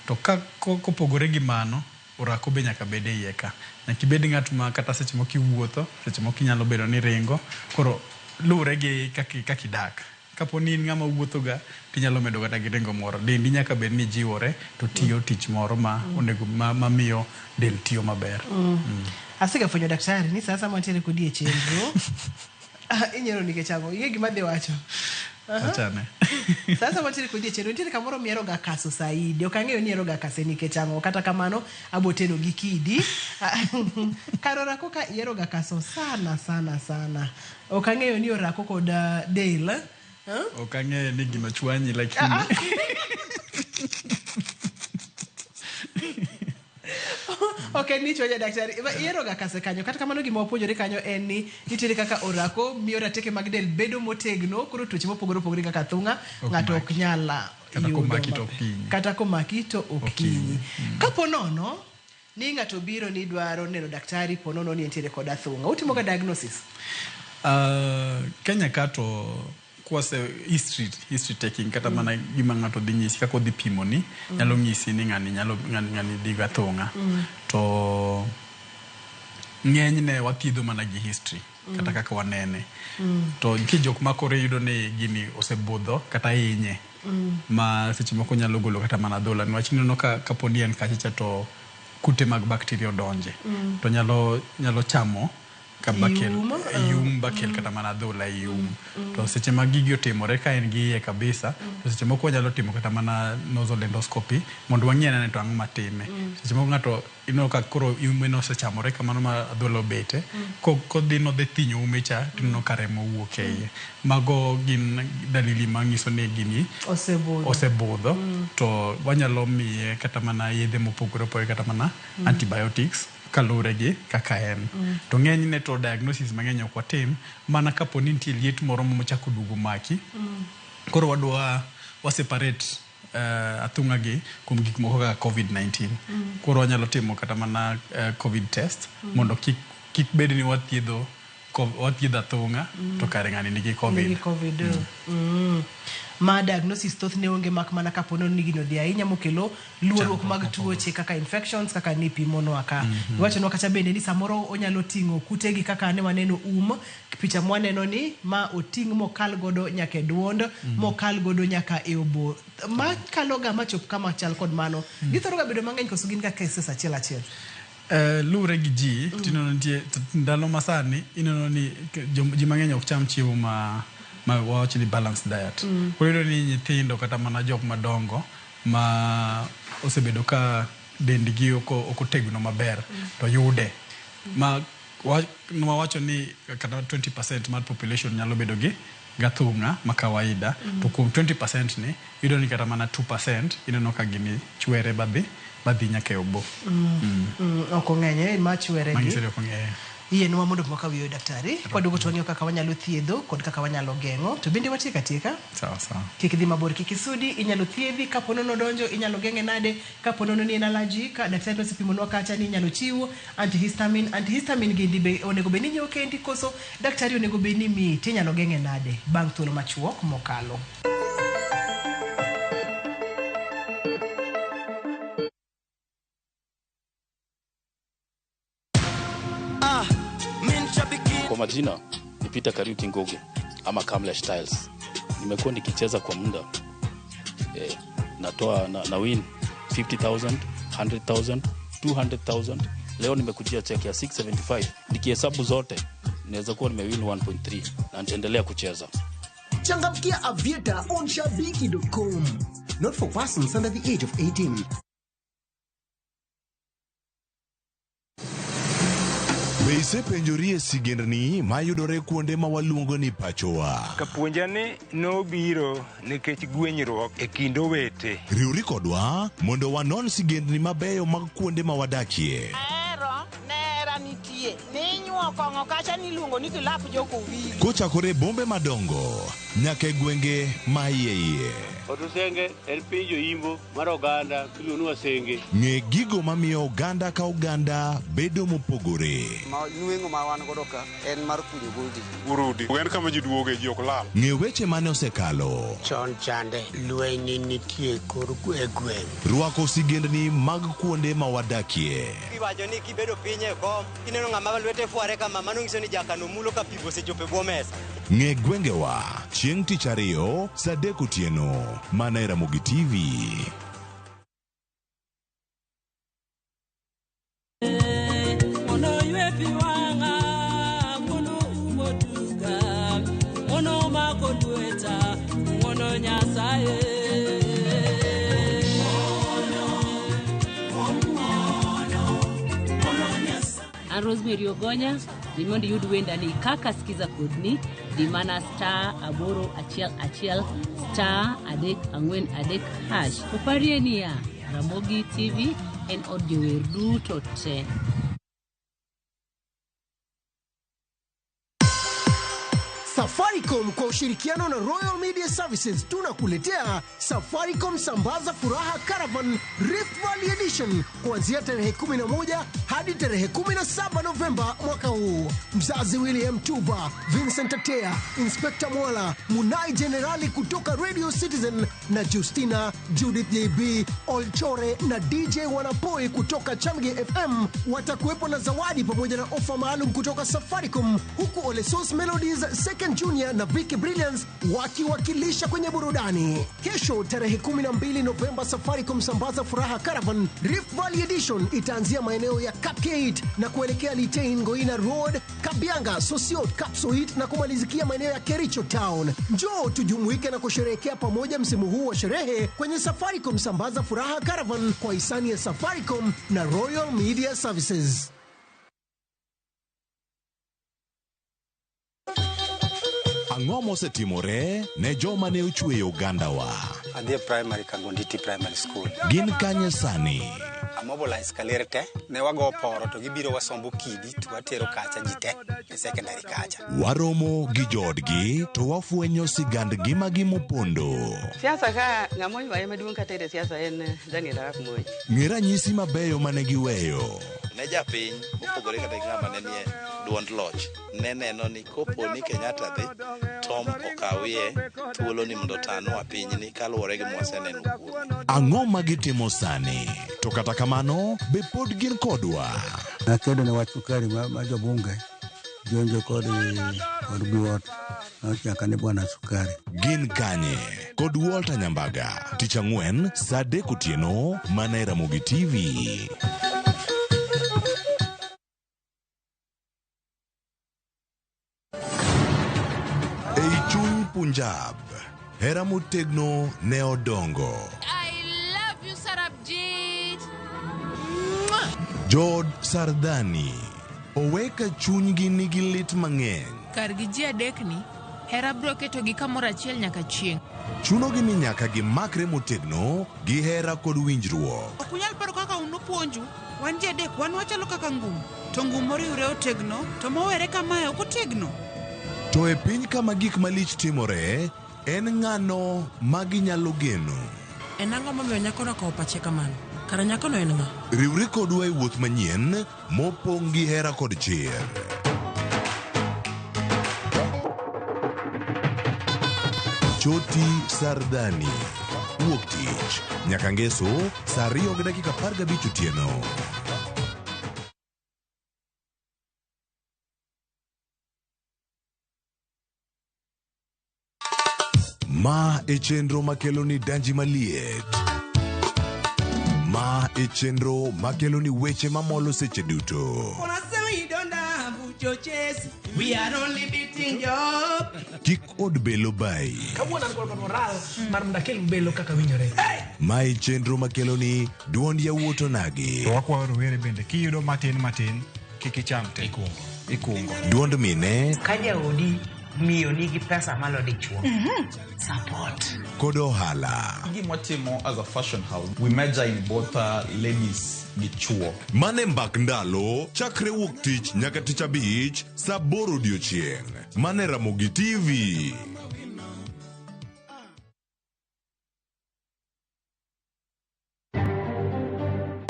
To ka kopogore gi mano, orako be nyaka bed e iye ka. Nyaka ibed ng'at ma kata seche moko iwuotho, seche moko inyalo bedo ni ringo, koro luwore gi kaka idak. Kapo ni in ng'ama wuotho ga, tinyalo medo kata gi ringo moro. Dendi nyaka bed ni jiwore to tiyo tich moro ma onego ma miyo del tiyo maber. Asega fwenyo daktari ni sasa mantiere kodi e chenro. Inyiero nikech ang'o? Ing'e gima adhi wacho? Achane. Sasa mantiere kodi e chenro, nitiere kamoro mihero ga kaso saidi. Ok ang'eyo ni ihero ga kase nikech ang'o. Kata kamano, abo teno gi kidi. Kar orako ka ihero ga kaso sana sana sana. Ok ang'eyo ni orako kod del. Ok ang'eyo ni gino chwanyi lakini. Ok en ni chwanya daktari. Ihero ga kase kanyo. Kata kamano gima wapuonjore kanyo en ni nitiere kaka orako miyo rateke mag del bedo motegno, koro tuoche mopogore opogore kaka athung'a ng'ato ok nyal Kata yudo komaki to maber. ok hinyi. Kata komaki to ok Ok hinyi. hinyi. Kapo nono ni ng'ato biro ni dwaro neno daktari, po nono ni entiere kod athung'a, utimo ga diagnosis? Kenya ka to Kwase history taking kata mana gima ng'ato dhi nyisi kaka odhi pimoni nyalo nyisi ni ng'ani nyalo ng'ani dhi gi athung'a. To ng'enyne wathiedho mana gi history kata kaka wanene. To nitie jok ma koro iyudo ni gini osebudho kata hinye ma seche moko nyalo golo kata mana adhola niwach ineno ka kapo ni en kachacha to kute mag bacteria odonje to nyalo chamo ka bakel Ium, ium bakel kata mana adhola e ium. To seche ma gigi otimore ka en gi iye kabisa to seche moko wanyalo timo kata mana nasal endoscopy mondo wang'i ane to ang'o matime. Seche moko ng'ato ineno ka koro ume no osechamore kamano ma adhola obete kodhi nodhi thinyo ume cha tineno ka remo wuok e iye. Mago gin dalili manyiso ni gini Osebudho. osebudho to wanyalo miye kata mana yedhe mopogore opogore kata mana antibiotics kaluwore gi kaka en. To ng'enyne to diagnosis mang'eny ok watim mana kapo ni nitie liet moro mochako duogo maki. Koro wadwa wa separate athung'a gi kuom gik moko kaka COVID-19. Koro wanyalo timo kata mana COVID test mondo kik bed ni wathiedho wathiedho athung'a to kare ng'ani nigi COVID. Nigi COVID. Ma diagnosis thothne onge mak mana kapo ni gino odhi ahinya mokelo luoruok mag tuoche kaka infections kaka nipimonwa ka. Iwachonwa kacha bende ni samoro onyalo ting'o kutegi kaka ne waneno picha mwaneno ni ma oting' mokal godo nyaka e duond mokal godo nyaka e obo ma kaloga machop kama chal kod mano. Githoro ga bedo mang'eny koso gin ga cases achiel achiel? Luwore gi ji tineno nitie ndalo masani ineno ni ji mang'eny ok cham chiemo ma wawacho ni balanced diet. Koro iyudo ni nyithindo kata mana jok madongo ma osebedo ka dendgi ok otegno maber to yude. Ma wawacho ni kata 20% mar population nyalo bedo gi gathung'a ma kawaida to kuom 20% ni iyudo ni kata mana 2% ineno ka gini chwere badhi nyaka e obo. Ok ong'eny ma chwere gi. Manyiso ni ok ong'eyo. Yienwa mondo maka wiyo daktari kwaduogo to wang'iyo kaka wanyalo thiedho kod kaka wanyalo geng'o to bende watieko atieka. Sawa sawa. Kik dhi mabor, kik isudi, inyalo thiedhi kapo nono donjo, inyalo geng'e nade kapo nono ni en allergy ka daktari nosepimonwa kacha ni inyalo chiw antihistamine. Antihistamine gindi be onego bed ni inyiewo kendi koso daktari onego bed ni miyi tinyalo geng'e nade bang' thuolo machuok mokalo. Kwa majina ni Peter Kariuki Ngugi ama Kamlesh Tiles. Nimekuwa nikicheza kwa muda natoa na win 50,000, 100,000, 200,000. Leo nimekujia check ya 675. Nikihesabu zote naweza kuwa nimewin 1.3 na nitaendelea kucheza. Changamkia Aviator on shabiki.com. Not for persons under the age of 18. Be isepenjori e sigendni mayudore kuonde ma waluongo ni pachowa? Kapuonja ni nobiro nikech gwenyruok e kind owete. Riwri kodwa mondo wanon sigendni mabeyo mag kuonde ma wadakie. Ahero nera nitie ninyuo kong'o kacha niluongo ni kilap jokowili. Kochakore e bombe madongo nyaka e gwenge ma iye iye. Otusenge en piny joimbo mar oganda miluongo ni Wasenge. Ng'e gigo mamiyo oganda ka oganda bedo mopogore. Ma nweng'o ma wan godo ka en mar kunyo godi. Urudi. En kama ji duoge ji ok lal. Ng'e weche mane osekalo. Chon chande lweny nitie kor e gweng'. Rwako sigendni mag kuonde ma wadakie. Iwacho ni kibedo piny e kom ineno ng'ama lwete fware kama mano nyiso ni jakano mulo ka pi osechopo e bwo mesa. Ng'e gwengewa chieng' tich ariyo saa 3 otieno mana e Ramogi TV. Mondo ywe pi wang'a, ng'wono umo duka, ng'wono mako lweta, ng'wono Nyasaye. An Rosemary Ogonya, dhi mondo iyud wendani kaka sikiza kodni, di mana *811 *343#. Oparie niya, Ramogi TV en od jower duto te. Safaricom kwa ushirikiano na Royal Media Services tunakuletea Safaricom Sambaza Furaha Caravan Rift Valley Edition kuanzia tarehe 11 hadi tarehe 17 Novemba mwaka huu. Mzazi William Tuva, Vincent Atea, Inspector Mwala, Munai Jenerali kutoka Radio Citizen na Justina, Judith JB, Olchore na DJ Wanapoi kutoka Chamge FM watakuwepo na zawadi pamoja na ofa maalum kutoka Safaricom, huku Olesos Melodies, Second Junior na Vicky Brilliance wakiwakilisha kwenye burudani. Kesho tarehe 12 Novemba, Safaricom Sambaza Furaha Caravan Rift Valley Edition itaanzia maeneo ya Kapgate na kuelekea Litein Goina Road, Kabianga, Sosiot, Kapsoit na kumalizikia maeneo ya Kericho Town. Njoo tujumuike na kusherehekea pamoja msimu huu wa sherehe kwenye Safaricom Sambaza Furaha Caravan kwa hisani ya Safaricom na Royal Media Services. Ang'o mosetimore ne joma ne ochweyo ogandawa? Adhi e primary Kagonditi Primary School. Gin kanye sani? Amobilize kaler te, ne wago poro to gibiro wasombo kidi to watero kacha ji te e secondary kacha. Waromo gi joodgi to wafwenyo sigand ngimagi mopondo. Siasa ka ng'ama oywaye maduong' kata e siasa en Daniel Arap Moi. Ng'e ranyisi mabeyo mane giweyo. Ne japiny mopogore kata gi ng'ama ne nie duond loch ne neno ni kopo ni Kenyatta dhi Tom okawie thuolo ni mondo otanwa pinyni kaluwore gi mwaseneno kuome. Ang'o ma gitimo sani? To kata kamano, be pod gin kodwa? Nakedo ne wach sukari ma jobunge jonjo kod Biwott nochaka ni bwana sukari. Gin kanye? Kod Walter Nyambaga, tich ang'wen saa 3 otieno mana e Ramogi TV. Ei chuny Punjab, hera motegno ne odongo. I love you, Sarabjit. Jood Sardani oweka chunygi nigi lit mang'eny. Kargi ji adekni, hera biro ketogi kamoro achiel nyaka chieng'. Chunogi ni nyaka gimakre motegno gi hera kod winjruok. Ok unyal paro kaka un upuonju, wan ji adek wan wachalo kaka ngum, to ngum moriwre otegno, to mowere kamae ok otegno. To e piny kama gik malich timore, en ng'ano ma ginyalo geno? En ang'o momiyo nyakono okawo pache kamano? Kara nyakono en ng'a? Riwri kodwa e wuoth manyien mopong' gi hera kod chir. Choti Sardani. Wuok tich nyaka ngeso saa 2:15 otieno. Ma e chenro makelo ni danji maliet. Ma e chenro makelo ni weche mamolo seche duto. We are only beating job. Kik od belo bai. Kawuono an kod moral mar mondo akel belo kaka winjore. Ma e chenro makelo ni duond yawuot onagi. To wakwayo rowere bende kiyudo matin matin kik icham te. Ikungo. Duond mine. Ka jaodi miyo nigi pesa malo dichuo. Support. Kod ohala. Gima watimo as a fashion house, we major in both ladies gi chuo. Mane mbak ndalo chakre wuok tich nyaka tich abich saa 8 odiochieng'. Mane Ramogi TV.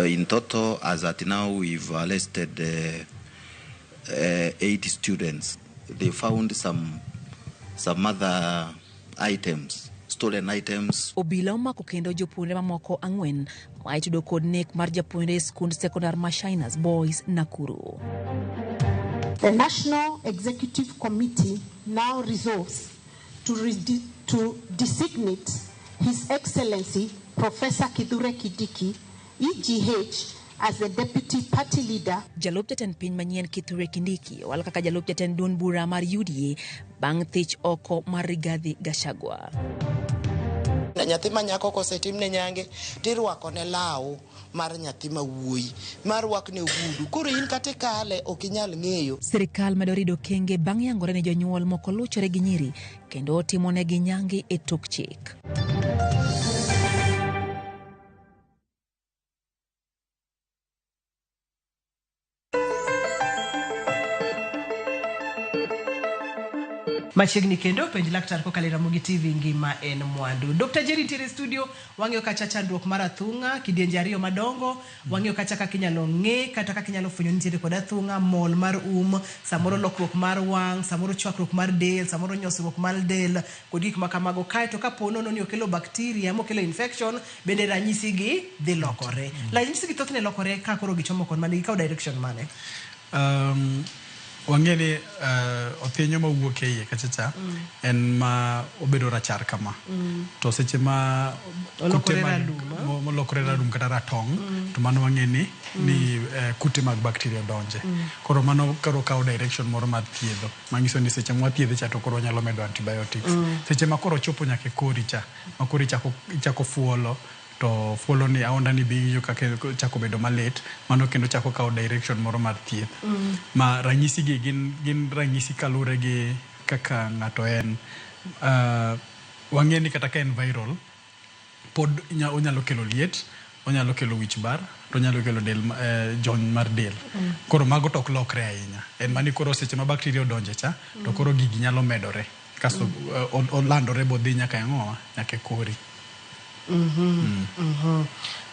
In total, as at now, we've arrested 8 students. They found some other items, stolen items. Obila omako kendo jopuonjre mamoko 4 ma itudo kod nek mar japuonjre e skund sekondar ma Shiners Boys, Nakuru. The National Executive Committee now resolves to designate His Excellency Professor Kithure Kindiki, EGH, as the deputy party leader. Jalup jatend piny manyien Kithure Kindiki owal kaka jalup jatend duond bura mar UDA bang' thich oko mar Rigathi Gachagua. Nyathi ma nyako kosetimne nyange tirwakone law mar nyathi ma wuoyi mar rwakne ogudu, koro in kata ikale ok inyal ng'eyo. Sirikal medo rido kenge bang' yangore ni jonyuol moko luchore gi nyiri kendo timonegi nyange e tok chik. Machiegni kendo penj laktar kokalo e Ramogi TV ngima en mwandu. Dr. Jerry nitiere e studio, wang'iyo kacha chandruok mar athung'a, kidienje ariyo madongo, wang'iyo kacha kaka inyalo ng'e kata kaka inyalo fwenyo ni nitiere kod athung'a, mol mar um, samoro lokruok mar wang', samoro chwakruok mar del, samoro nyosruok mar del kod gik ma kamago. Kaeto kapo nono ni okelo bacteria mokelo infection, bende ranyisi gi dhi lokore. Ranyisi gi thothne lokore ka koro gichomo kon mane, gikawo direction mane? Wang'e ni othinyo mawuok e iye kacha cha en ma obedo rachar kama. To seche ma Olokore kute mag- ralum, ah? molokore ralum kata ratong' to mano wang'e ni ni kute mag bacteria donje. Koro mano koro kawo direction moro mar thiedho manyiso ni seche mwathiedhe cha to koro wanyalo medo antibiotics. Seche ma koro ochopo nyaka e kori cha ma koro ichako ichako fuolo to fuolo ni aonda ni be iwinjo kaka chako bedo malit mano kendo chako kawo direction moro mar thieth. Ma ranyisi gi gin, gin ranyisi kaluwore gi kaka ng'ato en. Wang'e ni kata ka en viral pod onyalo kelo liet, onyalo kelo wich bar, to onyalo kelo del, jony mar del. Koro mago to ok lokre ahinya. En mani koro seche ma bacteria odonje cha, to koro gigi nyalo medore. Kasto olandore bodhi nyaka e ang'owa, nyaka e kori.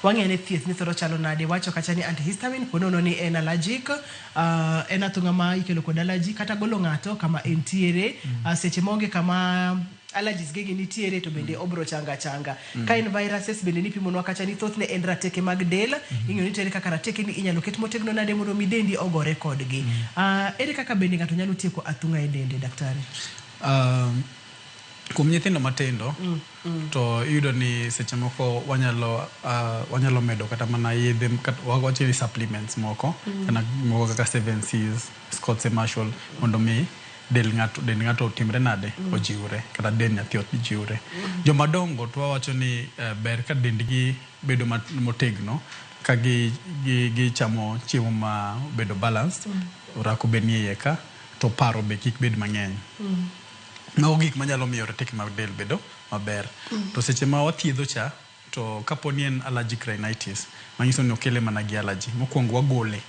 Wang'e ni thieth ni thoro chalo nade. Wacho kacha ni antihistamine ponono ni en allergic, en athung'a ma ikelo kod allergy kata golo ng'ato kama entiere. Seche maonge kama allergies gigi nitiere to bende obro changa changa. Ka en viruses bende nipimonwa kacha ni thothne en rateke mag del. Ing'eyo ni nitiere kaka rateke ni inyalo ket motegno nade mondo mi dendi ogore kodgi. Ere kaka bende ng'ato nyalo tieko athung'a e dende, daktari? Kuom nyithindo matindo to iyudo ni seche moko wanyalo wanyalo medo kata mana yedhe wawacho ni supplements moko kana moko kaka Seven Seas, Scott's Emulsion mondo mi del ng'ato dend ng'ato otimre nade ojiwre kata dend nyathi ojiwre. Joma dongo to wawacho ni ber ka dendgi bedo motegno ka gi gichamo chiemo ma obedo balanced, orako be nie iye ka to paro be kik bed mang'eny. Mago gik manyalo miyo rateke mag del bedo maber. To seche ma wathiedho cha, to kapo ni en allergic rhinitis, manyiso ni okele mana gi allergy. Mokwongo wagole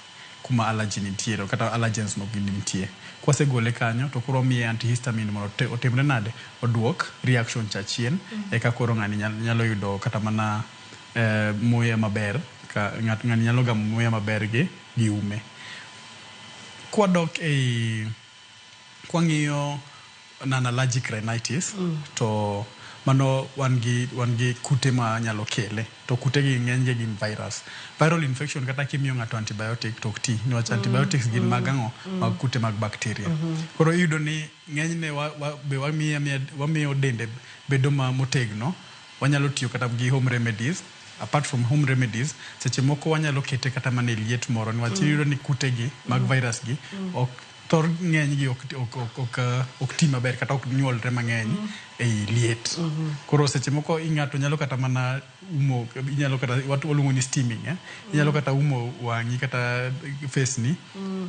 kuma allergy nitiere kata allergens no nitie. Kwasegole kanyo to koro wamiye antihistamine mondo otimre nade, oduok reaction cha chien, eka koro ng'ani nyalo yudo kata mana muya maber, ka ng'ani nyalo gamo muya maber gi ume. Kwadok ei kwang'iyo non-allergic rhinitis to mano wan gi kute ma nyalo kele to kute gi ng'eny gi gin virus. Viral infection kata kimiyo ng'ato antibiotic to ok ti niwach antibiotics gin mag ang'o? Mag kute mag bacteria. Koro iyudo ni ng'enyne be wamiyo dende bedo ma motegno, wanyalo tiyo kata gi home remedies. Apart from home remedies, seche moko wanyalo kete kata mana e liet moro niwach iyudo ni kute gi mag virus gi ok thor ng'eny gi ok ti maber kata ok nyuolre mang'eny ei liet. Koro seche moko ng'ato nyalo kata mana umo, inyalo kata waluongo ni steaming, eh? Inyalo kata umo wang'i kata face ni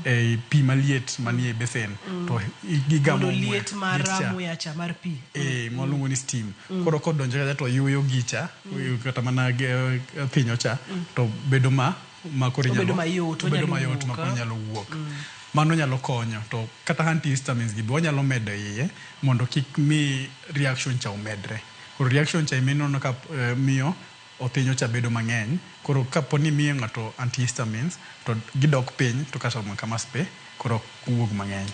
ei pi maliet manie besen to gigamo mondo liet mar liet cha. Muya cha mar pi. Mwaluongo ni steam. Koro kodonjo kacha to yuyo gicha, kata mana thinyo cha, to bedo ma koro Obedo inyalo mayot, obedo onyalo mayot ma wuok, koro ah. nyalo wuok. Mano nyalo konyo to kata antihistamines gi be wanyalo medo e iye mondo kik mi reaction cha omedre. Koro reaction cha ema ka miyo othinyo cha bedo mang'eny. Koro kapo ni imiyo ng'ato antihistamines to gidok piny to kasto kamas be koro ok wuog mang'eny.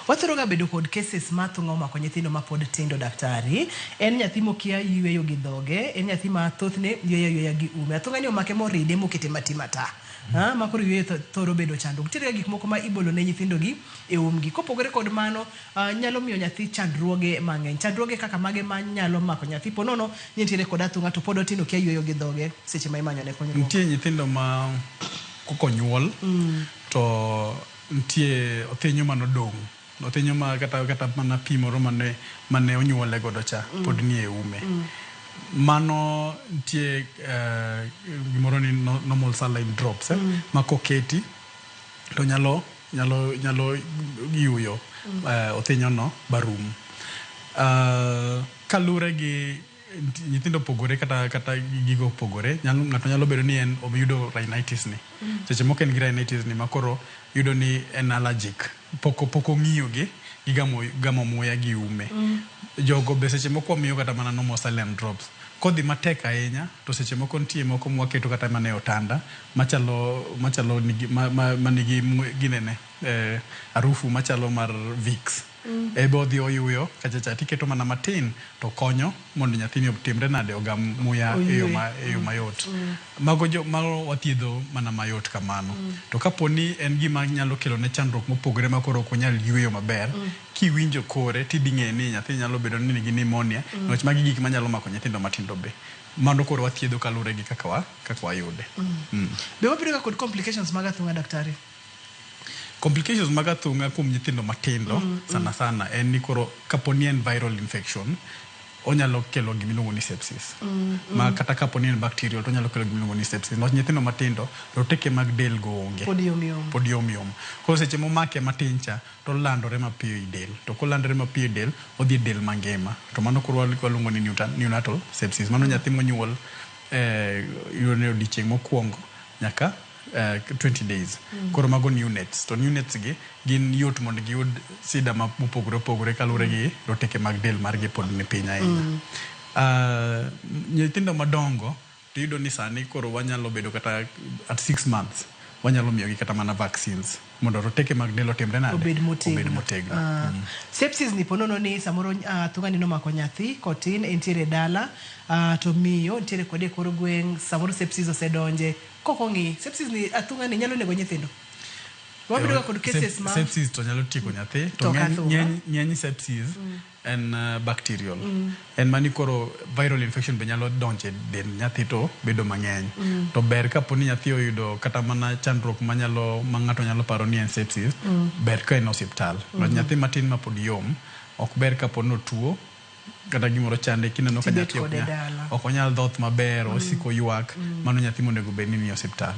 Wathoro ga bedo kod cases ma athung'a omako nyithindo ma pod tindo daktari. En nyathi mokia yweyo gi dhoge, en nyathi ma thothne yweyo ayweya gi ume. Athung'a ni omake moride mokete mati mata. Ma koro yweyo thoro bedo chandruok. Nitiere ga gik moko ma ibolo ne nyithindo gi e umgi. Kopogore kod mano, nyalo miyo nyathi chandruoge mang'eny. Chandruoge kaka mage ma nyalo mako nyathi po nono ni nitiere kod athung'a to pod otin okia yweyo gi dhoge seche ma imanyo ne konyruok. Nitie nyithindo ma kokonyuol to nitie othinyo manodong'. Othinyo ma kata mana pi moro mane onyuole godo cha pod nie ume. Mano nitie gimoro ni normal saline drops ma koketi to nyalo yuyo othinyo no barum. Kalure gi Nyithindo opogore kata gigo opogore. Ng'ato nyalo bedo ni en oyudo rhinitis ni. Seche moko en gi rhinitis ni makoro yudo ni en allergic. Pok ong'iyo gi gamo muya gi ume. Jogo be seche moko wamiyo kata mana normal saline drops. Kodhi matek ahinya to seche moko nitie moko mwaketo kata mana e otanda machalo nigi ma nigi ginene harufu machalo mar Vicks. Ebe odhi oyuyo kachacha tiketo mana matin to konyo mondo nyathini otimre nade ogam muya e yo mayot. Mago wathiedho mana mayot kamano. To kapo ni en gima nyalo kelo ne chandruok mopogore ma koro ok onyal yueyo maber, kiwinjo kore tidhi ng'e ni nyathi nyalo bedo ni nigi pneumonia, niwach magi gik manyalo mako nyithindo matindo be. Mano koro wathiedho kaluwore gi kaka wayude. Be wabedo ga kod complications mag athung'a, daktari? Complications mag athung'a kuom nyithindo matindo sana sana en ni koro kapo ni en viral infection onyalo kelo gima iluongo ni sepsis. Ma kata kapo ni en bacterial to onyalo kelo gima iluongo ni sepsis. Niwach nyithindo matindo roteke mag del go onge. Pod yom yom. Pod yom yom. Koro seche momake matin cha to olandore mapiyo e del. To kolandore mapiyo e del odhi e del mangima. To mano koro waluongo ni neonatal sepsis. Mano nyathi monyuol iyudo ni odiochieng' mokwongo nyaka 20 days. Koro mago neonates. To neonates gi gin yot mondo giyud sida mopogore opogore kaluwore gi roteke mag del margi pod ni piny ahinya. Nyithindo madongo to iyudo ni sani koro wanyalo bedo kata at 6 months wanyalo miyogi kata mana vaccines mondo roteke mag del otimre nade? Obed motegno. Obed motegno. Sepsis ni ponono ni samoro athung'a ni nomako nyathi kotin entiere dala, to miyo nitiere kode e kor gweng', samoro sepsis osedonje. Kok ong'i, sepsis ni athung'a ni nyalo nego nyithindo. Wabedo ga kod cases ma sepsis to nyalo tieko nyathi to ng'eny sepsis en bacterial. En mani koro viral infection be nyalo donje del nyathi to bedo mang'eny. To ber kapo ni nyathi oyudo kata mana chandruok manyalo ma ng'ato nyalo paro ni en sepsis, ber ka en osiptal. Nyathi matin ma pod yom ok ber kapo ni otuo kata gimoro chande kineno ka nyathi ok onyal dhoth maber, osiko ywak, mano nyathi monego bed ni ni osiptal.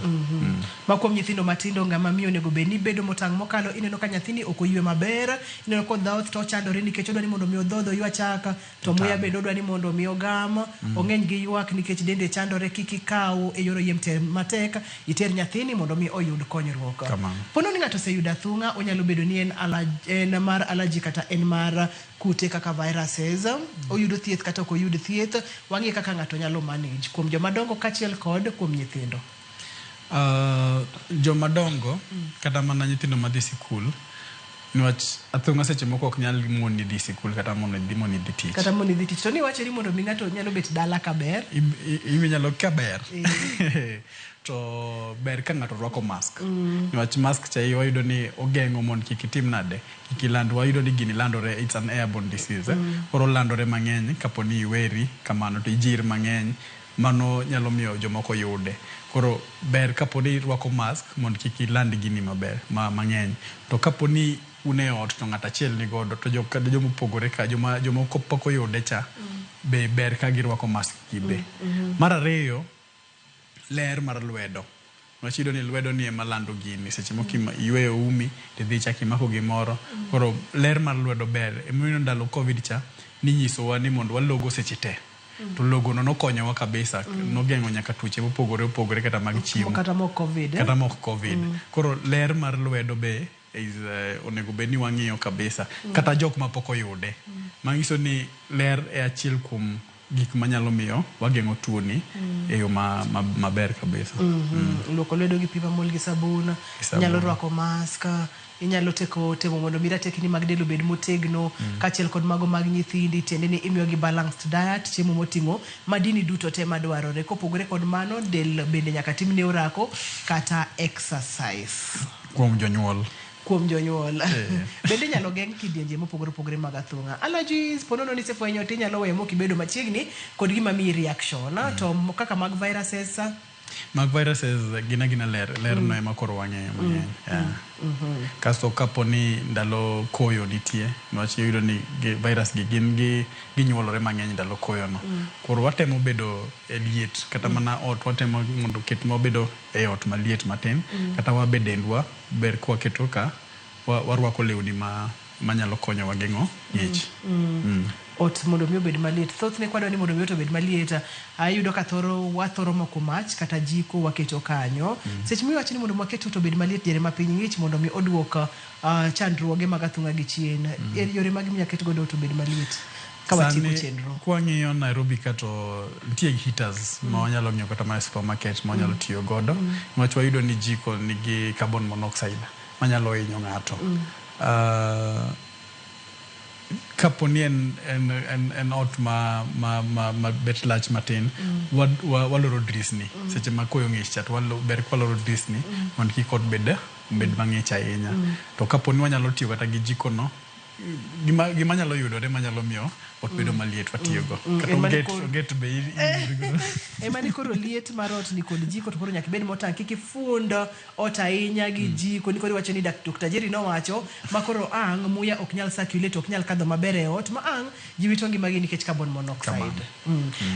Ma kuom nyithindo matindo ng'ama miyo onego bed ni bedo motang' mokalo, ineno ka nyathini ok oywe maber, ineno ka odhoth to ochandore nikech odwa ni mondo mi odhodh oywa chak, to muya bende odwa ni mondo mi ogam, ong'eny gi ywak nikech dende chandore, kik ikaw e yor oyiem matek, iter nyathini mondo mi oyud konyruok. Pono ni ng'ato oseyudo athung'a, onyalo bedo ni en mar allergy kata en mar kute kaka viruses, oyudo thieth kata ok oyud thieth, wang'e kaka ng'ato nyalo manage kuom joma dongo kaachiel kod kuom nyithindo. Joma dongo kata mana nyithindo madhi sikul, niwach athung'a seche moko ok nyal moni dhi sikul kata moni dhi tich. Kata moni dhi tich. To ni wacho ni mondo mi ng'ato nyalo bet dala kaber. Inyalo kaber. To ber ka ng'ato rwako mask. Niwach mask cha wayudo ni ogeng'o mondo kik itim nade, kik iland. Wayudo ni gini landore, it's an airborne disease. Koro landore mang'eny kapo ni iweri kamano to ijir mang'eny, mano nyalo miyo jomoko yude. Koro ber kapo ni irwako mask mondo kik iland gini maber mang'eny. To kapo ni un e ot to ng'ato achiel ni godo to jomopogore ka jomoko pok oyude cha be ber ka girwako mask gi be. Mar ariyo, ler mar lwedo. Wachiyudo ni lwedo ni ema lando gini. Seche moko iyweyo umi tidhi ichako imako gimoro. Koro ler mar lwedo ber. Emomiyo ndalo Covid cha ninyisowa ni mondo walogo seche te. To logo no nokonyowa kabisa. Nogeng'o nyaka tuoche mopogore opogore kata mag chiemo. Kata mok Covid. Kata mok Covid. Koro ler mar lwedo be is onego bed ni wang'iyo kabisa. Kata jok mapok oyude. Manyiso ni ler e achiel kuom gik manyalo miyo wageng'o tuoni e yo maber kabisa. Luoko lwedo gi pi mamol gi sabun, inyalo rwako mask, inyalo temo mondo mi ratekni mag del obed motegno, kaachiel kod mago mag nyithindi, tiende ni imiyogi balanced diet, chiemo moting'o madini duto te madwarore. Kopogore kod mano, del bende nyaka timne orako kata exercise. Kuom jonyuol. Kuom jonyuol. Bende inyalo geng' kidienje mopogore opogore mag athung'a. Allergies, ponono ni isefwenyo to inyalo weyo mok ibedo machiegni kod gima miyi reaction. To kaka mag viruses. Mag viruses gin agina ler. Ler no ema koro wang'eyo mang'eny. Kasto kapo ni ndalo koyo nitie, niwach iyudo ni virus gi gin ginyuolore mang'eny ndalo koyo no. Koro watemo bedo e liet, kata mana ot watemo mondo ket mabedo e ot maliet matin, kata wabe dendwa ber kwaketo ka warwako lewni ma manyalo konyowa geng'o ng'ich. Ot mondo mi obed maliet. Thothne kwadwa ni mondo mi ot obed maliet, ayudo ka thoro wathoro moko mach kata jiko waketo kanyo. Seche miwacho ni mondo waket ot obed maliet diere ma piny ng'ich mondo mi oduok chandruoge mag athung'a gi chien. Yore mage minyalo ket godo ot obed maliet ka watieko Sani chenro? kwang'iyo Nairobi ka to nitie heaters ma wanyalo ng'iewo kata mana e supermarket ma wanyalo tiyo godo. Niwach wayudo ni jiko nigi carbon monoxide manyalo hinyo ng'ato. Kapo ni en ot ma bet lach matin, waloro drisni. Seche ma koyo ng'ich cha to ber kwaloro drisni mondo kik ot bed mang'ich ahinya. To kapo ni wanyalo tiyo kata gi jiko no, gima nyalo yudore manyalo miyo ot bedo maliet watiyogo. Kata onget be igodo. Ema ni koro liet mar ot ni kod jiko to koro nyaka ibed motang' kik ifund ot ahinya gi jiko ni koro iwacho ni Dr. Jerry nowacho ma koro ang' muya ok nyal circulate, ok nyal kadho maber e ot ma ang' ji wito ngimagi nikech carbon monoxide.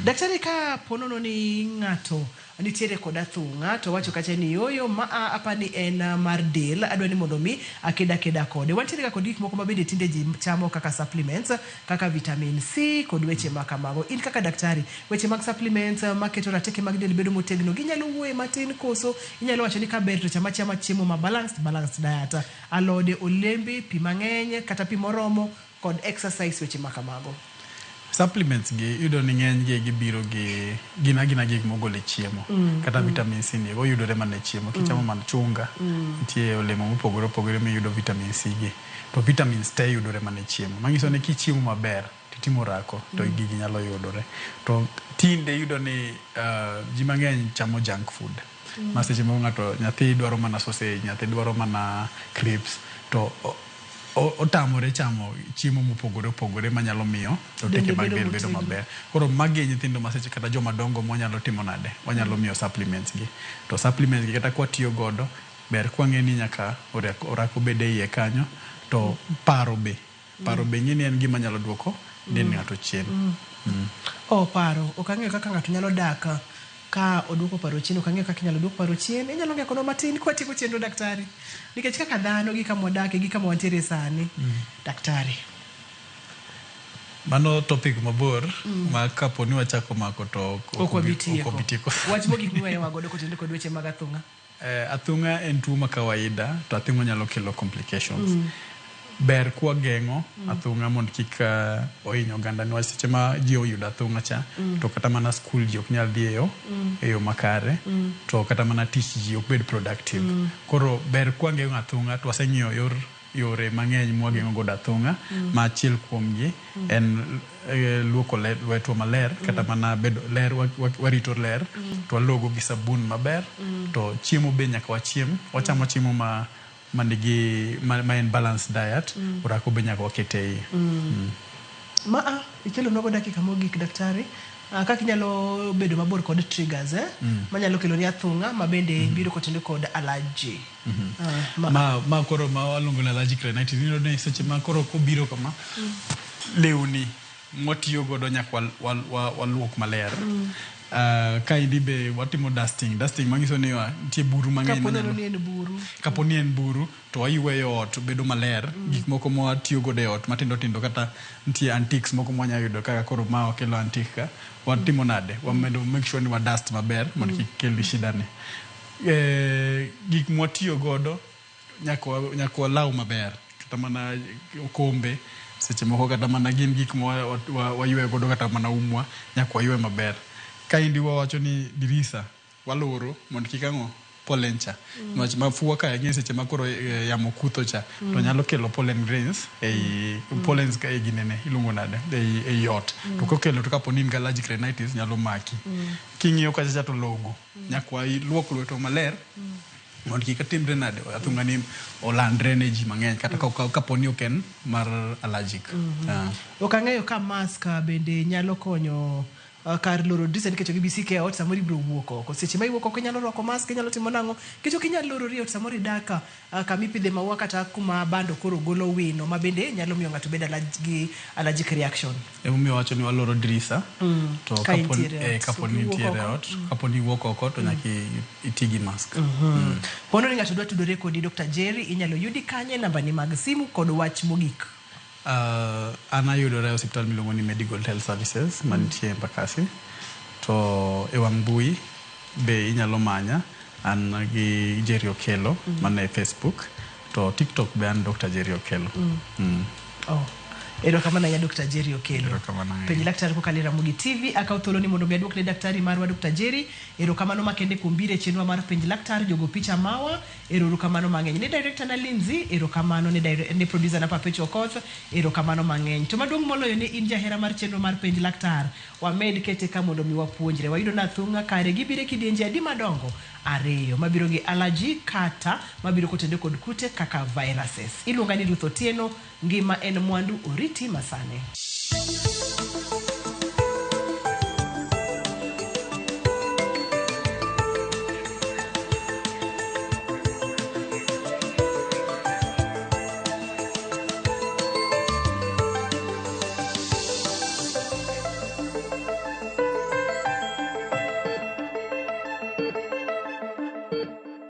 Daktari, ka ponono ni ng'ato nitiere kod athung'a to wacho kacha ni yoyo ma apani en mar del, adwa ni mondo mi akeda keda kode. Wantiere ga kod gik moko ma bende tinde ji chamo kaka supplements, kaka vitamin C kod weche ma kamago. In kaka daktari, weche mag supplements maketo rateke mag del bedo motegno, ginyalo wuoye matin koso inyalo wacho ni kaber to cham achama chiemo ma balanced diet, alode, olembe, pi mang'eny kata pi moromo kod exercise, weche ma kamago. Supplements gi iyudo ni ng'eny gi gibiro gi gin agina gik mogol e chiemo. Kata vitamin C ni oyudore mana e chiemo. Kichamo mana chunga, nitie olemo mopogore opogore miyudo vitamin C gi. To vitamins te yudore mana e chiemo. Manyiso ni kichiemo maber titimo orako to gigi nyalo yudore. To tinde iyudo ni ji mang'eny chamo junk food. Ma seche moko ng'ato nyathi dwaro mana sausage, nyathi dwaro mana crisps to otamore chamo chiemo mopogore opogore manyalo miyo roteke mag del bedo maber. Koro magi e nyithindo ma seche kata joma dongo mwanyalo timo nade, wanyalo miyo supplements gi. To supplements gi kata kwatiyo godo ber kwang'e ni nyaka orako bed e iye kanyo to paro be. Paro be ing'e ni en gima nyalo duoko dend ng'ato chien. Oh, paro. Ok ang'eyo kaka ng'ato nyalo dak ka oduoko paro chien, ok ang'eyo kaka inyalo duok paro chien. Inyalo ng'eyo kono matin kwatieko chenro daktari. Nikech kaka dhano gi kama wadakie gi kama wantiere sani. Daktari. Mano topic mabor ma kapo ni wachako mako to ok wabi tieko. Ok wabi tieko. Wach mogik miweyowa godo kotenore kod weche mag athung'a. Athung'a en tuo ma kawaida to athung'a nyalo kelo complications. Ber kwageng'o athung'a mondo kik ohiny oganda niwach seche ma ji oyudo athung'a cha to kata mana skul ji ok nyal dhi e yo makare to kata mana tich ji ok bed productive. Koro ber kwageng'o athung'a to waseng'iyo yore mang'eny mwageng'o godo athung'a ma achiel kuomgi en luoko lwetwa maler kata mana bedo ler warito ler to walogo gi sabun maber to chiemo be nyaka wachiem wachamo chiemo ma manigi ma en balanced diet orako be nyaka waket e iye. Ma ikelonwago dakika mogik daktari. Kaka inyalo bedo mabor kod triggers manyalo kelo ni athung'a ma bende biro kotenore kod allergy. Ma koro ma waluongo ni allergic rhinitis. Iyudo ni seche ma koro kobiro kama lewni mwatiyo godo nyaka waluok maler. Kaendi be watimo dusting. Dusting manyiso ni nitie buru mang'eny Kapo ni en buru. Kapo ni en buru to wayweyo ot bedo maler. Gik moko ma watiyo godo e ot matindo tindo kata nitie antiques moko mwanya yudo kaka koro ma wakelo antique ka. Watimo nade? Wamedo make sure ni wa dust maber mondo kik kel shida ni. Gik mwatiyo godo nyaka walaw maber. Kata mana okombe seche moko kata mana gin gik ma wayweyo godo kata mana umwa nyaka waywe maber. Kaendi wawacho ni dirisa waloro mondo kik ang'o pollen cha. Niwach mafua ka ing'e seche ma koro yamo kutho cha to nyalo kelo pollen grains ei pollens ka e ginene iluongo nade ei ot. To kokelo to kapo ni in gi allergic rhinitis nyalo maki. King'iyo kacha cha to logo nyaka waluok lwetwa maler mondo kik timre nade athung'a ni olandre ne ji mang'eny kata kapo ni ok en mar allergic. Ok ang'eyo ka mask bende nyalo konyo kar loro dirisa nikech ok ibi siko e ot, samoro ibiro wuok oko. Seche ma iwuok oko inyalo rwako mask, inyalo timo nang'o? Nikech ok inyal lorori e ot samoro idak kama ipidhe maua kata kuma bando koro golo wino ma bende nyalo miyo ng'ato bed gi allergic reaction. Emomiyo wacho ni waloro dirisa to Ka kapo intiere e ot. kapo So ni kiwuok intiere e oko. ot, kapo ni iwuok oko to nyaka iti gi mask. Pono ni ng'ato dwa tudore kodi Dr. Jerry, inyalo yudi kanye, nambani mag simu kod wach mogik. An ayudora e osiptal miluongo ni Medical Health Services mantie Embakasi. To e wang' mbui be inyalo manya an gi Jerry Okello mana e Facebook to TikTok be an Dr. Jerry Okello. Oh. Erokamano ahinya Dr. Jerry Okello. Erokamano ahinya. Penj laktar kokalo e Ramogi TV. Akawo thuolo ni mondo mi aduok ne daktari marwa Dr. Jerry. Erokamano makende kuom biro e chenro mar penj laktar, jogo picha mawa. Erokamano mang'eny. Ne director na Lindsay, erokamano ne, ne producer na Perpetual Okoth, erokamano mang'eny. To maduong' moloyo ne in jahera mar chenro mar penj laktar. Wamed kete ka mondo mi wapuonjre. Wayudo na athung'a kare gibiro e kidienje adi madongo? Ariyo. Mabiro gi allergy kata mabiro kotenore kod kute kaka viruses. Iluonga ni Ruth Otieno, ngima en mwandu, oriti masane.